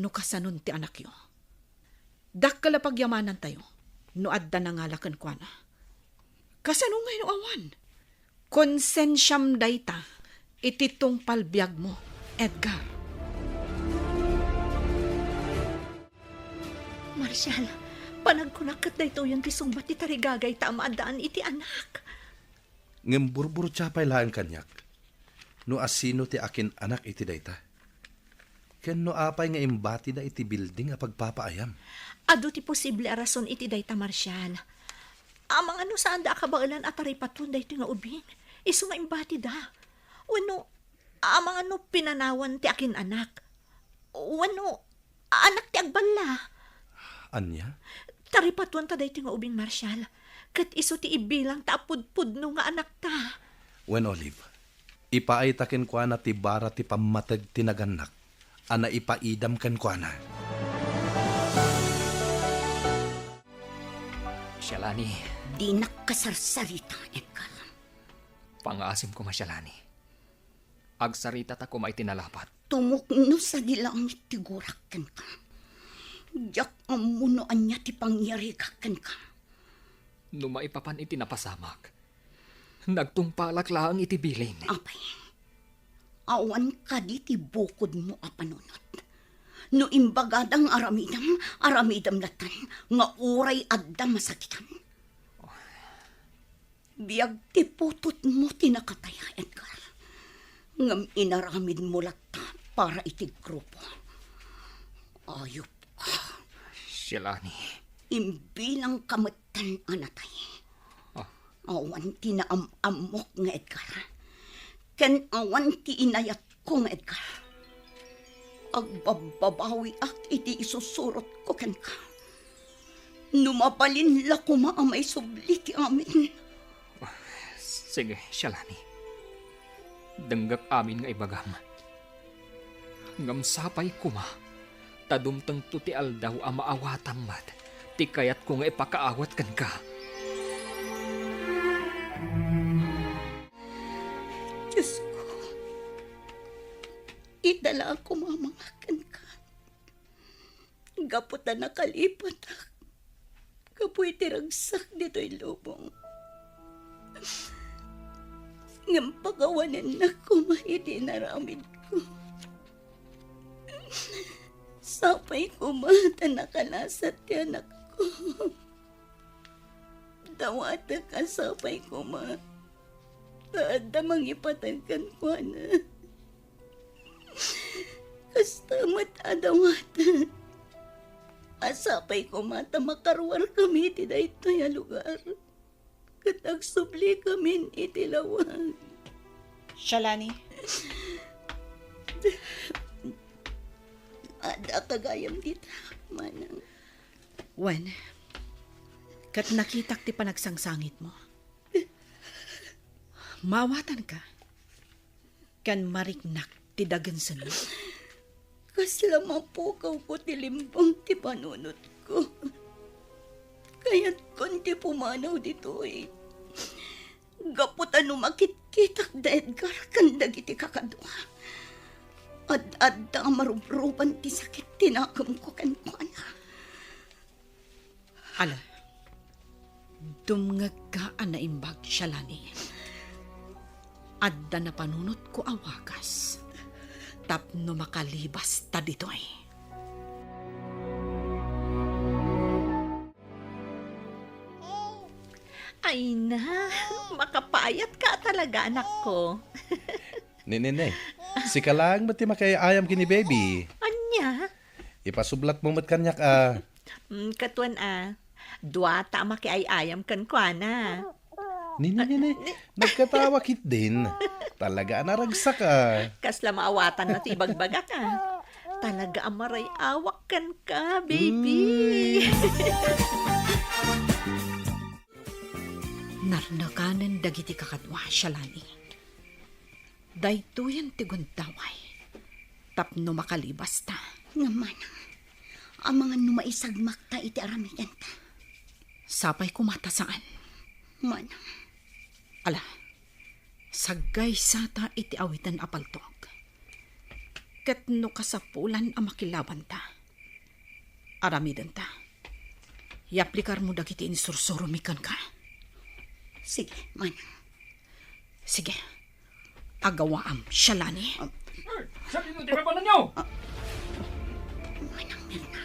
no kasanon ti anakyo. Dakkel a pagyamanantayo no adda nangala kenkuana. Kasano ngay no awan? Konsensiam dayta iti tungpal biagmo, Edgar. Marshal, panagkunak ket daytoyen ti sungbat ti tarigagayta a maaddaan iti anak. Ngem burburtia pay laeng kaniak no asino ti akin-anak iti dayta. Ken no apay nga imbatida iti bilding a pagpapaayam? Adu ti posible a rason iti dayta, Marshal. Amangan no saanda a kabaelan a taripaton daytoy nga ubing, isu nga imbatida. Wenno, amangan no pinanawan ti akin-anak. Wenno, anak ti agballa. Ania? Taripatonta daytoy nga ubing, Marshal. Ket isu ti ibilangta a pudpudno nga anakta. Wen, Olive, ipaayta kenkuana ti bara ti pammateg ti nagannak a naipaidam kenkuana. Shalani. Dinak kasarsarita, Edgar. Pangaasim koma, Shalani. Agsaritata koma iti nalapat. Tumukno sadi langit ti gurak kenka. Diak ammo no ania ti pangyarigak kenka. No maipapan iti napasamak, nagtungpalak laeng iti bilin. Apay, awan kadi ti bukodmo a panunot? No imbagadang aramidem, aramidem latta nga uray adda masakitan. Biag ti putotmo ti nakataya, Edgar. Ngem inaramidmo latta para iti grupo. Ayupka. Shalani. Imbilangka metten a natay. Ah. Awan ti naam-ammok nga Edgar. Ken awan ti inayat ko nga Edgar. Agbabbabawiak iti isusurotko kenka. No mabalin la koma a maisubli ti amin. Sige, Shalani. Denggek amin nga ibagam. Ngem sapay koma, ta dumtengto ti aldaw a maawatam met ti kayatko nga ipakaawat kenka. Diosko, idala a kumamangak kenka. Gapu ta nakalipatak gapu iti ragsak ditoy lubong. Ngem pagawanennak koma iti inaramidko. Sapay koma ta nakalasat ti anakko. Dawatek a sapay koma ta adda mangipateg kenkuana. Kasta met a dawatek a sapay koma ta makaruarkami iti daytoy a lugar ket agsublikamin iti lawag. Shalani. Adda gayam dita, manang. Wen, ket nakitak ti panagsangsangitmo. Maawatanka, ken mariknak ti dagensenmo. Kasla mapukawko ti limbong ti panunotko. Kayatkon ti pumanaw ditoy. Gapu ta no makitkitak da Edgar ken dagiti kakadua, ad-adda a marubruban ti sakit ti nakemko kenkuana. Ala, dumngegka a naimbag, Shalani. Adda napanunotko a wagas tapno makalibasta ditoy. Ay na, makapayatka talaga, anakko. Ni, ni, ni. Sika laeng met ti makiay-ayam ken ni baby. Ania? Ipasublatmo met kaniak a. Mm, katuan a. Duata a makiay-ayam kenkuana. Ni, ni, ni, ni. Nagkatawa ketdin. Talaga a naragsak a. Kasla maawatanna ti ibagbagak a. Talaga a maray-awak kenka, baby. Uy. Narnakanen dagiti kakadua, Shalani. Daytoyen ti gundaway tapno makalibasta. Ngem manang, amangan no maisagmakta iti aramidenta. Sapay koma ta saan. Manang. Ala, saggaysata iti awiten a paltog. Ket no kasapulan a makilabanta, aramidenta. Yaplikarmo dagiti insursuromi kenka. Sige, manang. Sige. Agawaam, Shalani. Ah. Eh, sadino ti papananyo? Ah. Manang Mirna,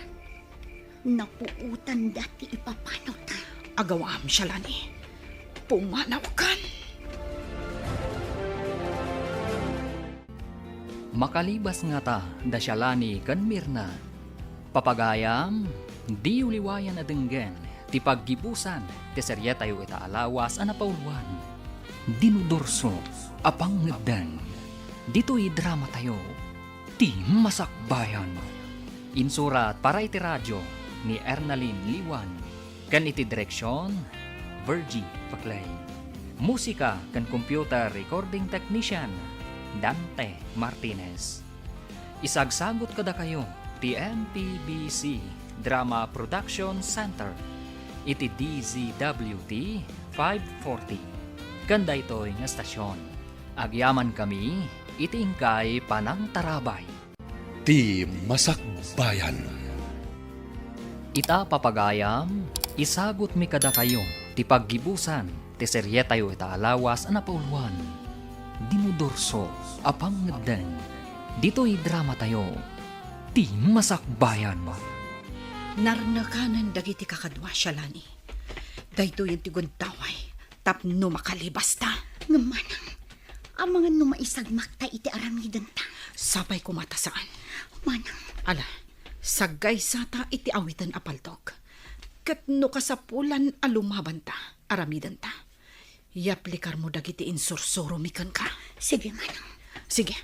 napuotanda ti ipapanawta. Agawaam, Shalani. Pumanawkan. Makalibas ngata da Shalani ken Mirna. Papagayam, diyo liwayan a denggen ti paggibusan ti serietayo ita a lawas a napauluan, Dinudurso a Pangngeddeng. Ditoy dramatayo, Ti Masakbayan. Insurat para iti radio ni Ernalyn Liwan. Ken iti direksion, Virgie Paclay. Musika ken computer recording technician, Dante Martinez. Isagsagut kadakayo ti M P B C Drama Production Center iti D Z W T five forty. Ken daytoy nga estasion, agyamankami iti inkay panangtarabay. Ti Masakbayan. Ita, papagayam, isagutmi kadakayo ti paggibusan ti serietayo ita a lawas a napauluan, Dinudurso a Pangngeddeng. Ditoy dramatayo, Ti Masakbayan. Narnakanen dagiti kakadua, Shalani. Daytoyen ti gundaway tapno makalibasta. Ngem manang, amangan no maisagmakta iti aramidenta. Sapay koma ta saan. Manang. Ala, saggaysata iti awiten a paltog. Ket no kasapulan a lumabanta, aramidenta. Yaplikarmo dagiti insursuromi kenka. Sige, manang. Sige.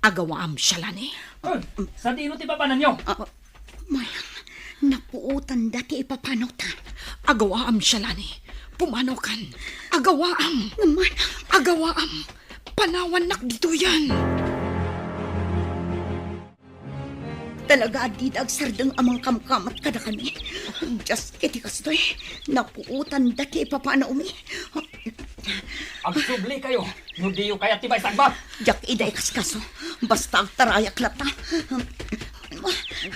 Agawaam, Shalani. Ah, sadino ti papananyo? Ah, manang, napuotanda ti ipapanawta. Agawaam, Shalani. Pumanawkan. Agawaam. Manang. Agawaam. Panawannak ditoyen. Talaga a dida agsardeng a mangkamkamat kadakami. Dias iti kastoy, napuotanda ti ipapanawmi. Agsublikayo no diyo kayat ti maisagmak. Diak ida ikaskaso. Basta agtarayak latta.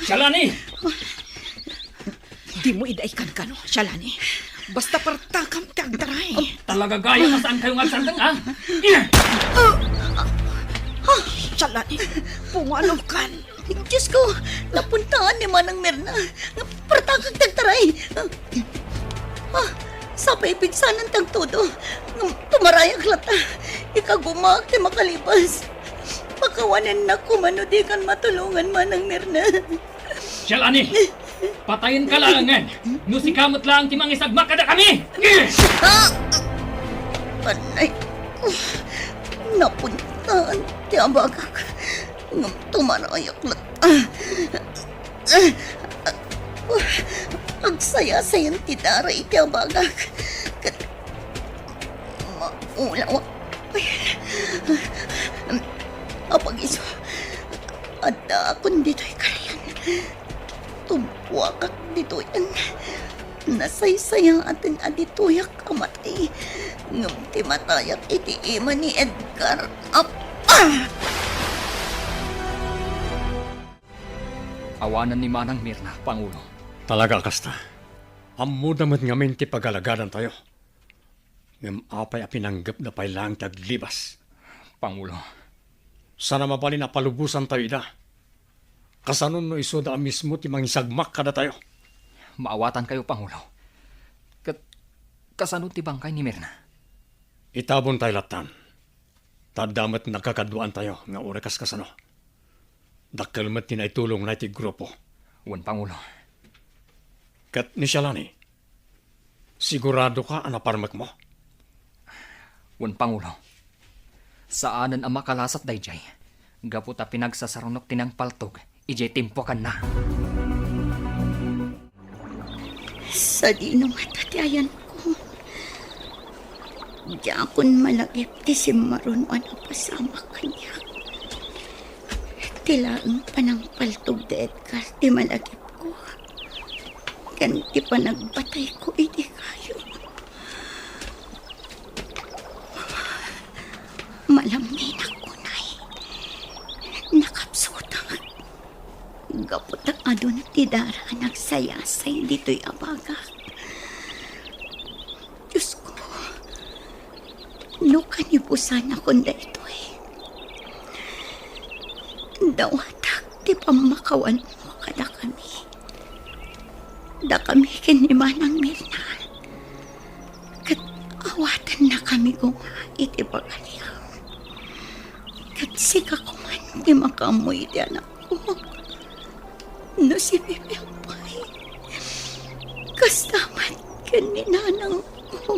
Shalani! Dimo ida ikankano, Shalani. Basta partakam ti agtaray. Talaga gayam a saankayo nga agsardeng, a? Shalani, pumanawkan. Dios ko, napuntaan ni Manang Mirna. Partakak ti agtaray. Ah, sapay pigsanan ti agtudo. Ngem tumarayak latta. Ikagumaak ti makalibas. Pakawanennak koma no dikan matulongan, Manang Mirna. Shalani! Patayenka laengen no sika met laeng ti mangisagmak kadakami! Ah! Anay ko, napuntaan ti abagak. Ngem tumarayak latta. Agsayasayan ti dara iti abagak. Ket maulawak. Apag-isu, addaakon ditoy karayan. Tumpuakak ditoyen. Nasaysayaaten a ditoyak a matay. Ngem ti matayak iti ima ni Edgar. Apa! Awanen ni Manang Mirna, Pangulo. Talaga a kasta. Ammoda met ngamin ti pagalagadantayo. Ngem apay a pinanggepda pay laeng ti aglibas? Pangulo. Saan a mabalin a palubosantayo ida? Kasano no isuda a mismo ti mangisagmak kadatayo? Maawatankayo, Pangulo. Ket kasano ti bangkay ni Mirna? Itabontay lattan. Ta adda met nagkakaduaantayo nga uray kas kasano. Dakkel met ti naitulongna iti grupo. Wen, Pangulo. Ket ni Shalani, siguradoka a naparmekmo? Wen, Pangulo. Saanen a makalasat daydiay, gapu ta pinagsasarunok ti nangpaltog idiay timpuakanna. Sadino ngata ti ayanko? Diakon malagip ti simmaruno a napasamak kaniak. Ti laeng panangpaltog da Edgar ti malagipko, ken ti panagbatayko iti kayo. Malamminak unay. Nakapsutak. Gapu ta adun ti dara a nagsayasay ditoy a bagak. Diosko, no kanibusanakon daytoy, dawatak ti pammakawanmo kadakami. Dakami ken ni Manang Mirna, ket awatennakami koma iti pagariam. Ket sika koman ti makaammo iti anakko. No sibibiag pay, kasta met ken ni nanangko.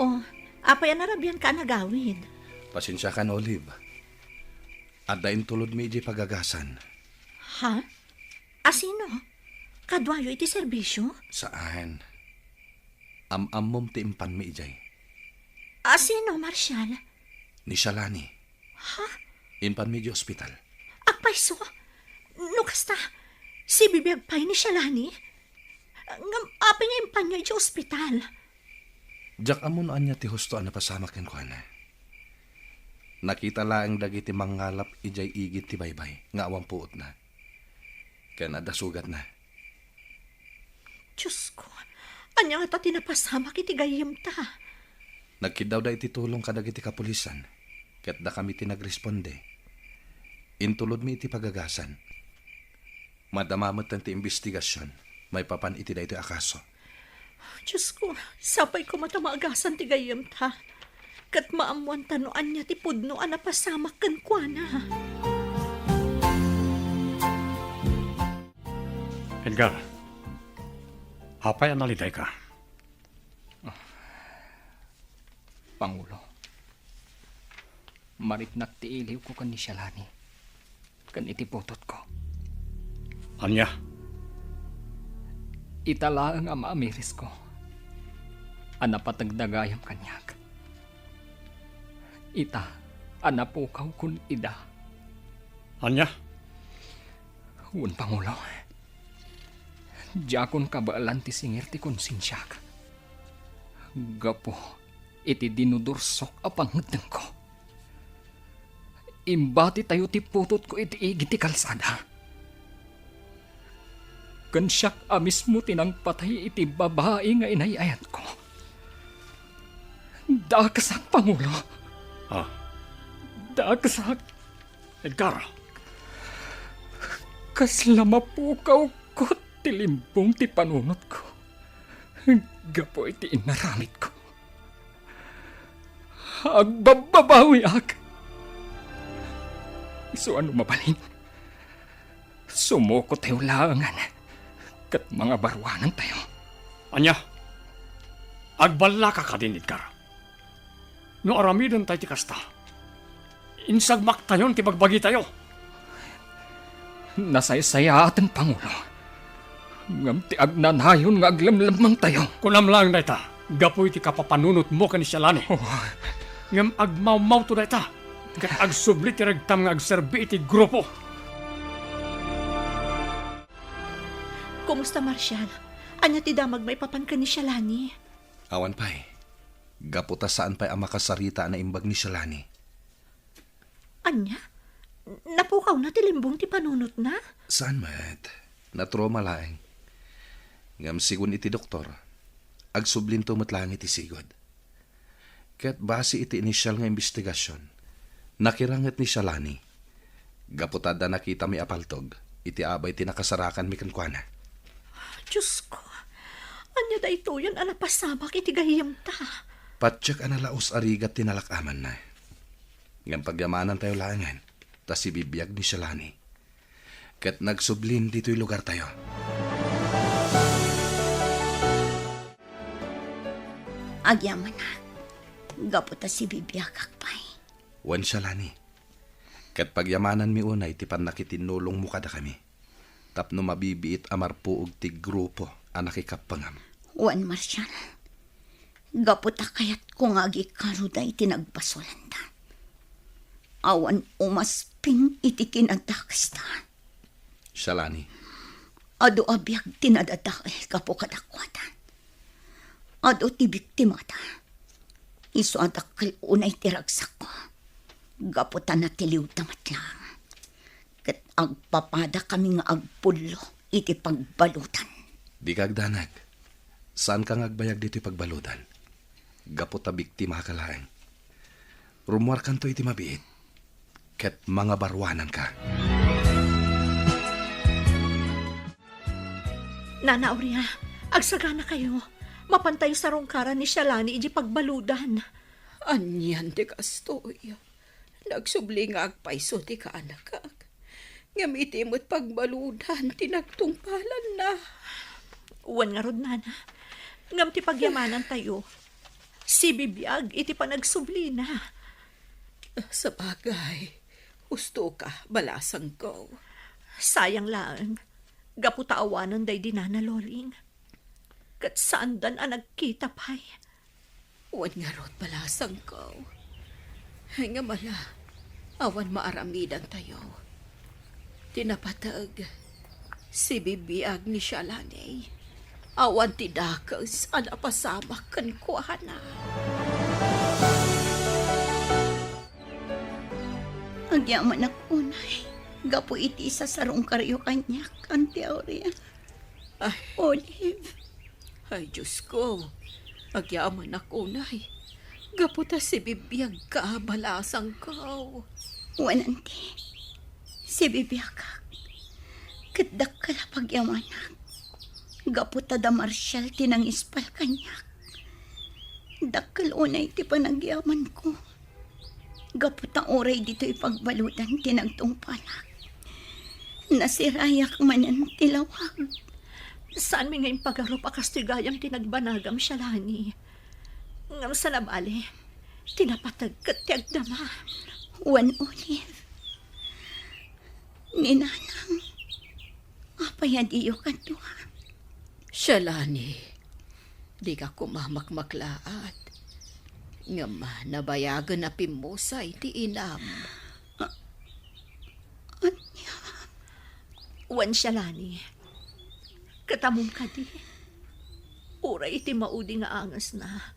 Oh, apay a narabianka a nagawid? Pasensiakan, Olive. Adda intulodmi idiay pagagasan. Ha? Asino? Kaduayo iti serbisio? Saan. Am-ammom ti impanmi idiay. Asino, Marshall? Ni Shalani. Ha? Impanmi idiay ospital. Agpayso? No kasta, sibibiag pay ni Shalani? Ngem apay nga impanyo idiay ospital? Diak ammo no ania ti husto a napasamak kenkuana. Nakita laeng dagiti mangngalap idiay igid ti baybay nga awan puotna, ken adda sugatna. Diosko, ania ngata ti napasamak iti gayyemta? Nagkiddawda iti tulong kadagiti kapulisan, ket dakami ti nagresponde. Intulodmi iti pagagasan. Madama metten ti imbestigasion maipapan iti daytoy a kaso. Diosko, sapay koma ta maagasan ti gayyemta, ket maammoanta no ania ti pudno a napasamak kenkuana. Edgar, apay a nalidayka? Pangulo, mariknak ti iliwko ken ni Shalani ken iti putotko. Ania? Ita laeng a maamirisko a napategda gayam kaniak. Ita a napukawkon ida. Ania? Wen, Pangulo, diakon kabaelan ti singir ti konsensiak gapu iti dinudursok a pangngeddengko. Imbatitayo ti putotko iti igid ti kalsada. Ken siak a mismo ti nangpatay iti babai nga inay-ayatko. Dakesak, Pangulo. Ah. Dakesak. Edgar. Kasla mapukawko ti limbong ti panunotko gapu iti inaramidko. Agbabbabawiak. Isu a no mabalin, sumukotayo laengen ket mangabaruanantayo. Ania? Agballaka kadin, Edgar? No aramidentayo ti kasta, insagmaktayon ti bagbagitayo. Nasaysayaaten, Pangulo. Ngem ti agnanayon nga aglemlemmengtayo. Kunam laeng dayta gapu iti kapapanunotmo ken ni Shalani. Oh. Ngem agmawmawto dayta ket agsubli ti regtam nga agserbi iti grupo. Kumusta, Marshall? Ania ti damag maipapan ken ni Shalani? Awan pay. Gapu ta saan pay a makasarita a naimbag ni Shalani. Ania? Napukawna ti limbong ti panunotna? Saan met. Natrauma laeng. Ngem sigun iti doktor, agsublinto met laeng iti sigud. Ket base iti initial nga imbestigasion, nakiranget ni Shalani gapu ta adda nakitami a paltog iti abay ti nakasarakanmi kenkuana. Diosko, ania daytoyen a napasamak iti gayyemta? Patiek a nalaus a rigat ti nalak-amanna. Ngem pagyamanantayo laengen ta sibibiag ni Shalani ket nagsublim ditoy lugartayo. Agyamanak, gapu ta sibibiagak pay. Wen, Shalani, ket pagyamananmi unay ti pannakitinnulongmo kadakami tapno mabibiit a marpuog ti grupo a nakikappengam. Wen, Marshall, gapu ta kayatko nga agikaro daydi nagbasolanda. Awan umasping iti kinadakesta. Shalani. Adu a biag ti nadadael gapu kadakuada. Adu ti biktimada. Isu a dakkel unay ti ragsakko. Gapu ta natiliwda met laeng. Ket agpapadakami nga agpullo iti pagbaludan. Dika agdanag. Saanka nga agbayag ditoy pagbaludan. Gapu ta biktimaka laeng. Rummuarkanto iti mabiit, ket mangabaruananka. Nana Aurea, agsaganakayo. Mapantayo sarungkaran ni Shalani iti pagbaludan. Anian ti kastoy? Nagsubli nga agpayso ti kaanakak. Ngem iti met pagbaludan ti nagtungpalanna. Wen ngarud, nana. Ngem ti pagyamanantayo, sibibiag iti panagsublina. Sabagay, husto ka, balasangko. Sayang laeng, gapu ta awanen daydi nana Loling. Ket saandan a nagkita pay. Wen ngarud, balasangko. Ngem ala, awan maaramidantayo. Ti napateg, sibibiag ni Shalani. Awan ti dakes a napasamak kenkuana. Agyamanak unay, gapu iti isasarungkaryo kaniak, Auntie Aurea. Ay. Olive. Ay, Diosko, agyamanak unay. Gapu ta sibibiagka, balasangko. Wen, Auntie, sibibiagak. Ket dakkel a pagyamanak. Gapu ta da Marshall ti nangispal kaniak. Dakkel unay ti panagyamanko. Gapu ta uray ditoy pagbaludan ti nagtungpalak, nasirayak manen ti lawag. Saanmi nga impagarup a kastoy gayam ti nagbanagam, Shalani. Ngem saan a bale, ti napateg ket ti agdama. Wen, Olive. Ni Nanang, apay a diyo kadua? Shalani, dika koma makmaklaat. Ngem nabayagen a pimmusay ti inam. A-, ania? Wen, Shalani, ket ammom kadi, uray iti maudi nga angesna,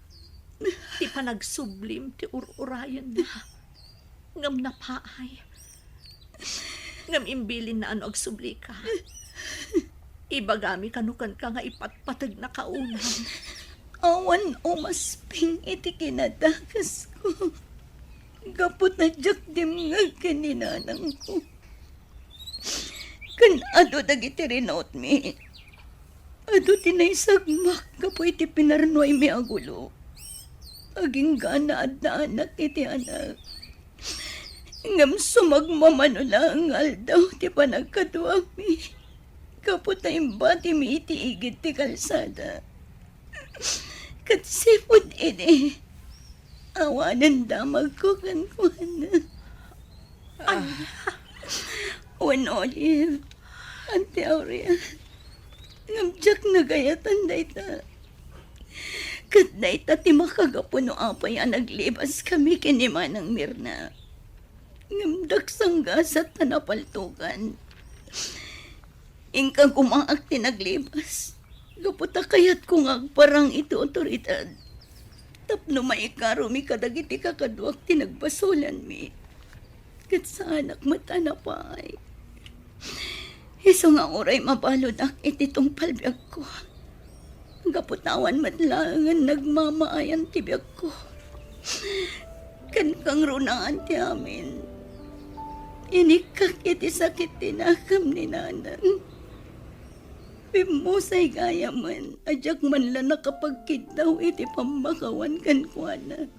ti panagsublim ti ur-urayenna. Ngem napaay. Ngem imbilinna a no agsublika, ibagami kano kenka nga ipatpategnaka unay. Awan umasping iti kinadakesko gapu ta diak dimngeg ken ni nanangko. Ken adu dagiti rinutmi. Adu ti naisagmak gapu iti pinarnuaymi a gulo. Agingga naaddaanak iti anak. Ngem sumagmamano laeng nga aldaw ti panagkaduami gapu ta imbatimi iti igid ti kalsada. Ket sipud idi, awanen damagko kenkuana. Ania? Wen, Olive, Auntie Aurea, ngem diak nagayatan dayta. Ket dayta ti makagapu no apay a naglebaskami ken ni Manang Mirna. Ngem diak sanggasat ta napaltogan. Inka gumaak ti naglebas gapu ta kayatko nga agparang iti awtoridad tapno maikaromi kadagiti kakaduak ti nagbasolanmi. ket saanak met a napaay. Isu nga uray mabaludak iti tungpal biagko, gapu ta awan met laengen nagmamaayan ti biagko. Ken kangrunaan ti amin, inikkak iti sakit ti nakam ni nanang. Pimmusay gayamen a diak man la nakapagkiddaw iti pammakawan kenkuana.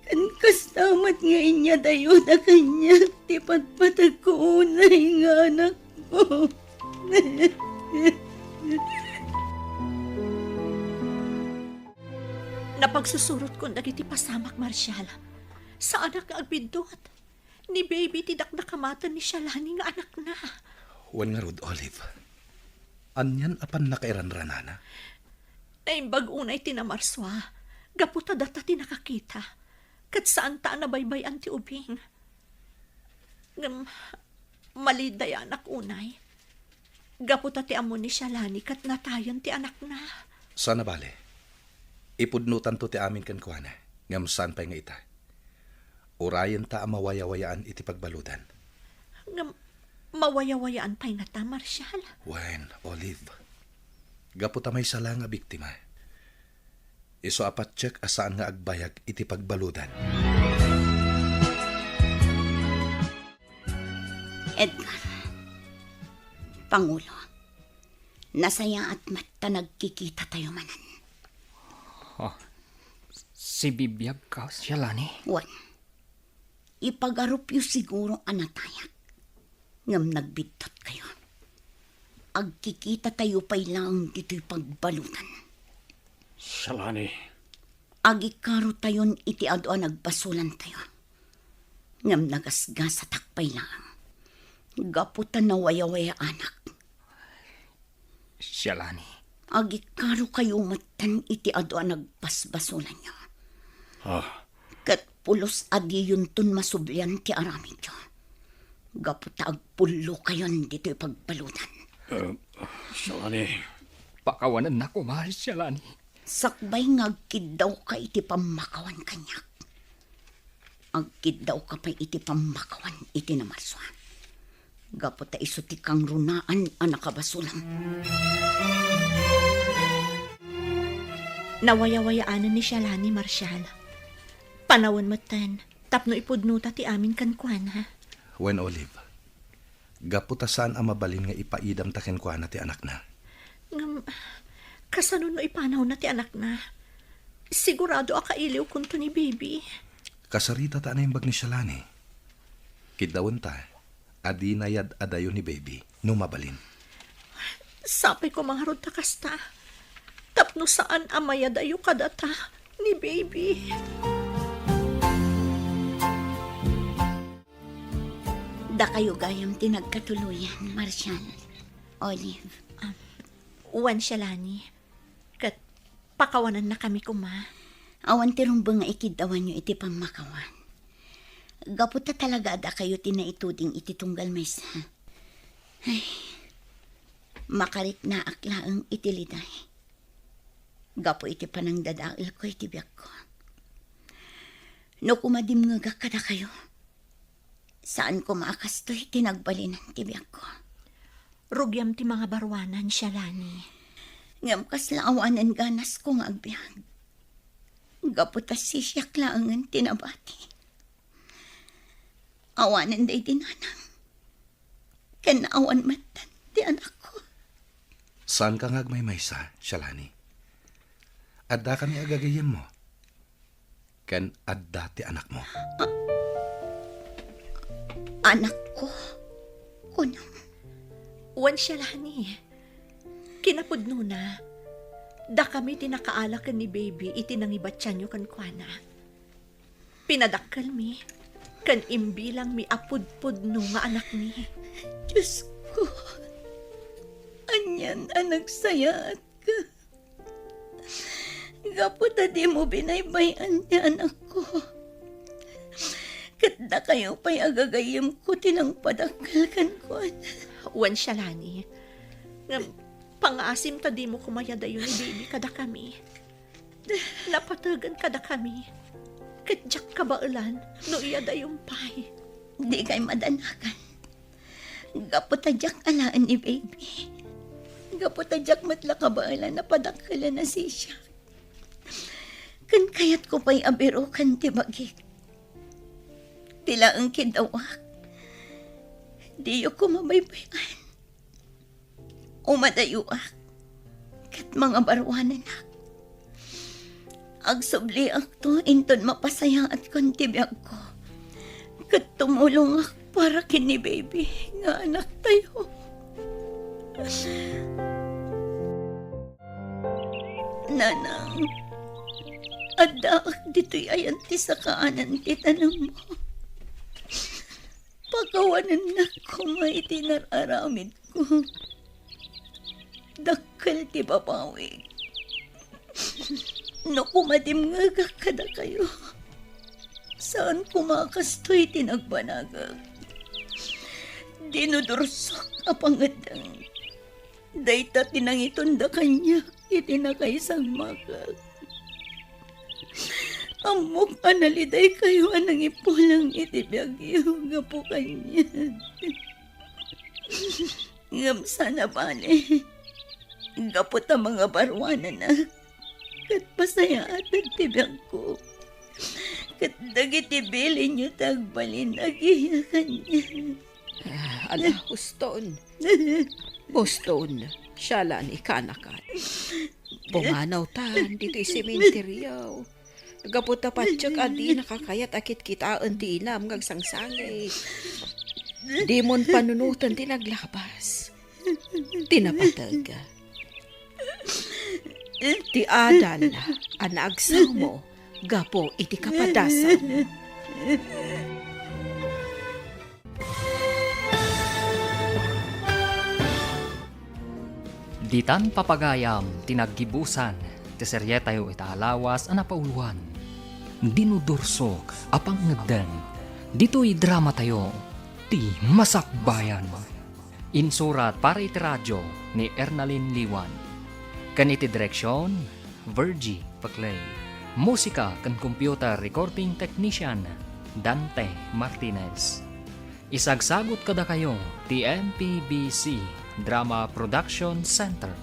Ken kasta met nga inyadayona kaniak ti patpategko unay nga anakko. Napagsusurotkon dagiti pasamak, Marshall. Saanak nga agbiddut. Ni Baby ti dakdakamaten ni Shalani nga anakna. Wen ngarud, Olive. Anian a pannakairanranana? Naimbag unay ti namarsua, gapu ta data ti nakakita, ket saanta a nabaybay-an ti ubing. Ngem, malidayanak unay, gapu ta ti ammo ni Shalani ket natayen ti anakna. Saan a bale. Ipudnotanto ti amin kenkuana, ngem saan pay nga ita. Urayenta a mawayawayaan iti pagbaludan. Ngem mawayawayaan pay ngata, Marshall? Wen, Olive. Gapu ta maysa la nga biktima. Isu a patiek a saan nga agbayag iti pagbaludan. Edgar, Pangulo, nasayaat met ta nagkikitatayo manen. Ah, sibibiag ka, Shalani? Wen, ipagarupyo siguro a natayak, ngem nagbiddutkayo. Agkikitatayo pay laeng ditoy pagbaludan. Shalani. Agikarotayon iti adu a nagbasolantayo. Ngem nagasgasatak pay laeng. Gapu ta nawayawayaanak. Shalani. Agikarokayo metten iti adu a nagbasbasolanyo. Ah. Ket pulos a diyonton masublian ti aramidyo. Gapu ta agpullokayon ditoy pagbaludan. Eh, Shalani. Pakawanennak koma, Shalani. Sakbay nga agkiddawka iti pammakawan kaniak, agkiddawka pay iti pammakawan iti namarsua, gapu ta isu ti kangrunaan a nakabasolam. Nawayawayaanen ni Shalani, Marshall. Panawen metten tapno ipudnota ti amin kenkuana. Wen, Olive. Gapu ta saan a mabalin nga ipaidamta kenkuana ti anakna. Ngem, kasano no ipanawna ti anakna? Sigurado a kailiwkonto ni Baby. Kasarita ta a naimbag ni Shalani. Kiddawenta a dinayad-adayo ni Baby no mabalin. Sapay koma ngarud ta kasta, tapno saan a mayadayo kadata ni Baby. Dakayo gayam ti nagkatuloyan, Marshall, Olive. Ah, wen, Shalani. Ket pakawanannakami koma. Awan ti rumbeng nga ikiddawanyo iti pammakawan. Gapu ta talaga a dakayo ti naituding iti tunggal maysa. Ay, makariknaak laeng iti liday. Gapu iti panangdadaelko iti biagko. No kumadimngegak kadakayo, saan koma a kastoy ti nagbalinan ti biagko. Rugiam ti mangabaruanan, Shalani. Ngem kasla awanen ganasko nga agbiag. Gapu ta sisiak laengen ti nabati. Awanen daydi nanang. Ken awan met ti anakko. Saanka nga agmaymaysa, Shalani. Addakami a gagayyemmo. Ken adda ti anakmo. A-, anakko? Kunam? Wen, Shalani. Kinapudnona, dakami ti nakaala ken ni Baby iti nangibatianyo kenkuana. Pinadakkelmi, ken imbilangmi a pudpudno nga anakmi. Diosko, anian a nagsayaatka. Gapu ta dimo binaybay-an ti anakko. Ket dakayo pay a gagayyemko ti nangpadakkel kenkuana. Wen, Shalani. Ngem, pangaasim ta dimo kumayadayo ni Baby kadakami. Napategan kadakami. Ket diak kabaelan no iya dayum pay. Dikay madanagan. Gapu ta diak alaen ni baby. Gapu ta diak met la kabaelan a padakkelen a sisiak. Ken kayatko pay a biroken ti bagik. Ti laeng kiddawak, diyo koma baybay-an. Umadayoak ket mangabaruananak. Agsubliakto inton mapasayaatkon ti biagko ket tumulongak para ken ni baby nga anaktayo. Nanang, addaak ditoy ayan ti sakaanan ti tanemmo. Pakawanennak koma iti nar-aramidko. Dakkel ti babawik. No kumadimngegak kadakayo, saan koma a kastoy ti nagbanagak. Dinudursok a pangeddeng. Dayta ti nangitonda kaniak iti nakaisagmakak. Ammok a nalidaykayo a nangipulang iti biagyo gapu kaniak. Ngem saan a bale, gapu ta mangabaruananak, ket pasayaaten ti biagko ket dagiti bilinyo ti agbalin agiya kaniak. Ah, ala, huston. Huston, siala ni kanakan. Pumanawtan ditoy sementeryo. Gapu ta patiek a dinaka kayat a kitkitaen ti inam nga agsangsangit. Dimon panunoten ti naglabas. Ti napateg. Ti adal a naagsawmo gapu iti kapadasan. Ditan papagayam ti naggibusan ti serietayo ita a lawas a napauloan, Dinudursok a Pangngeddeng, ditoy dramatayo, Ti Masakbayan. Insurat para iti radio ni Ernalyn Liwan. Ken iti direksion, Virgie Paclay. Musika ken computer recording technician, Dante Martinez. Isagsagut kadakayo ti M P B C Drama Production Center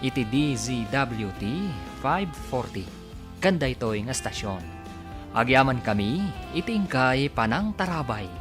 iti D Z W T five forty ken daytoy nga estasion. Agyamankami iti inkay panangtarabay.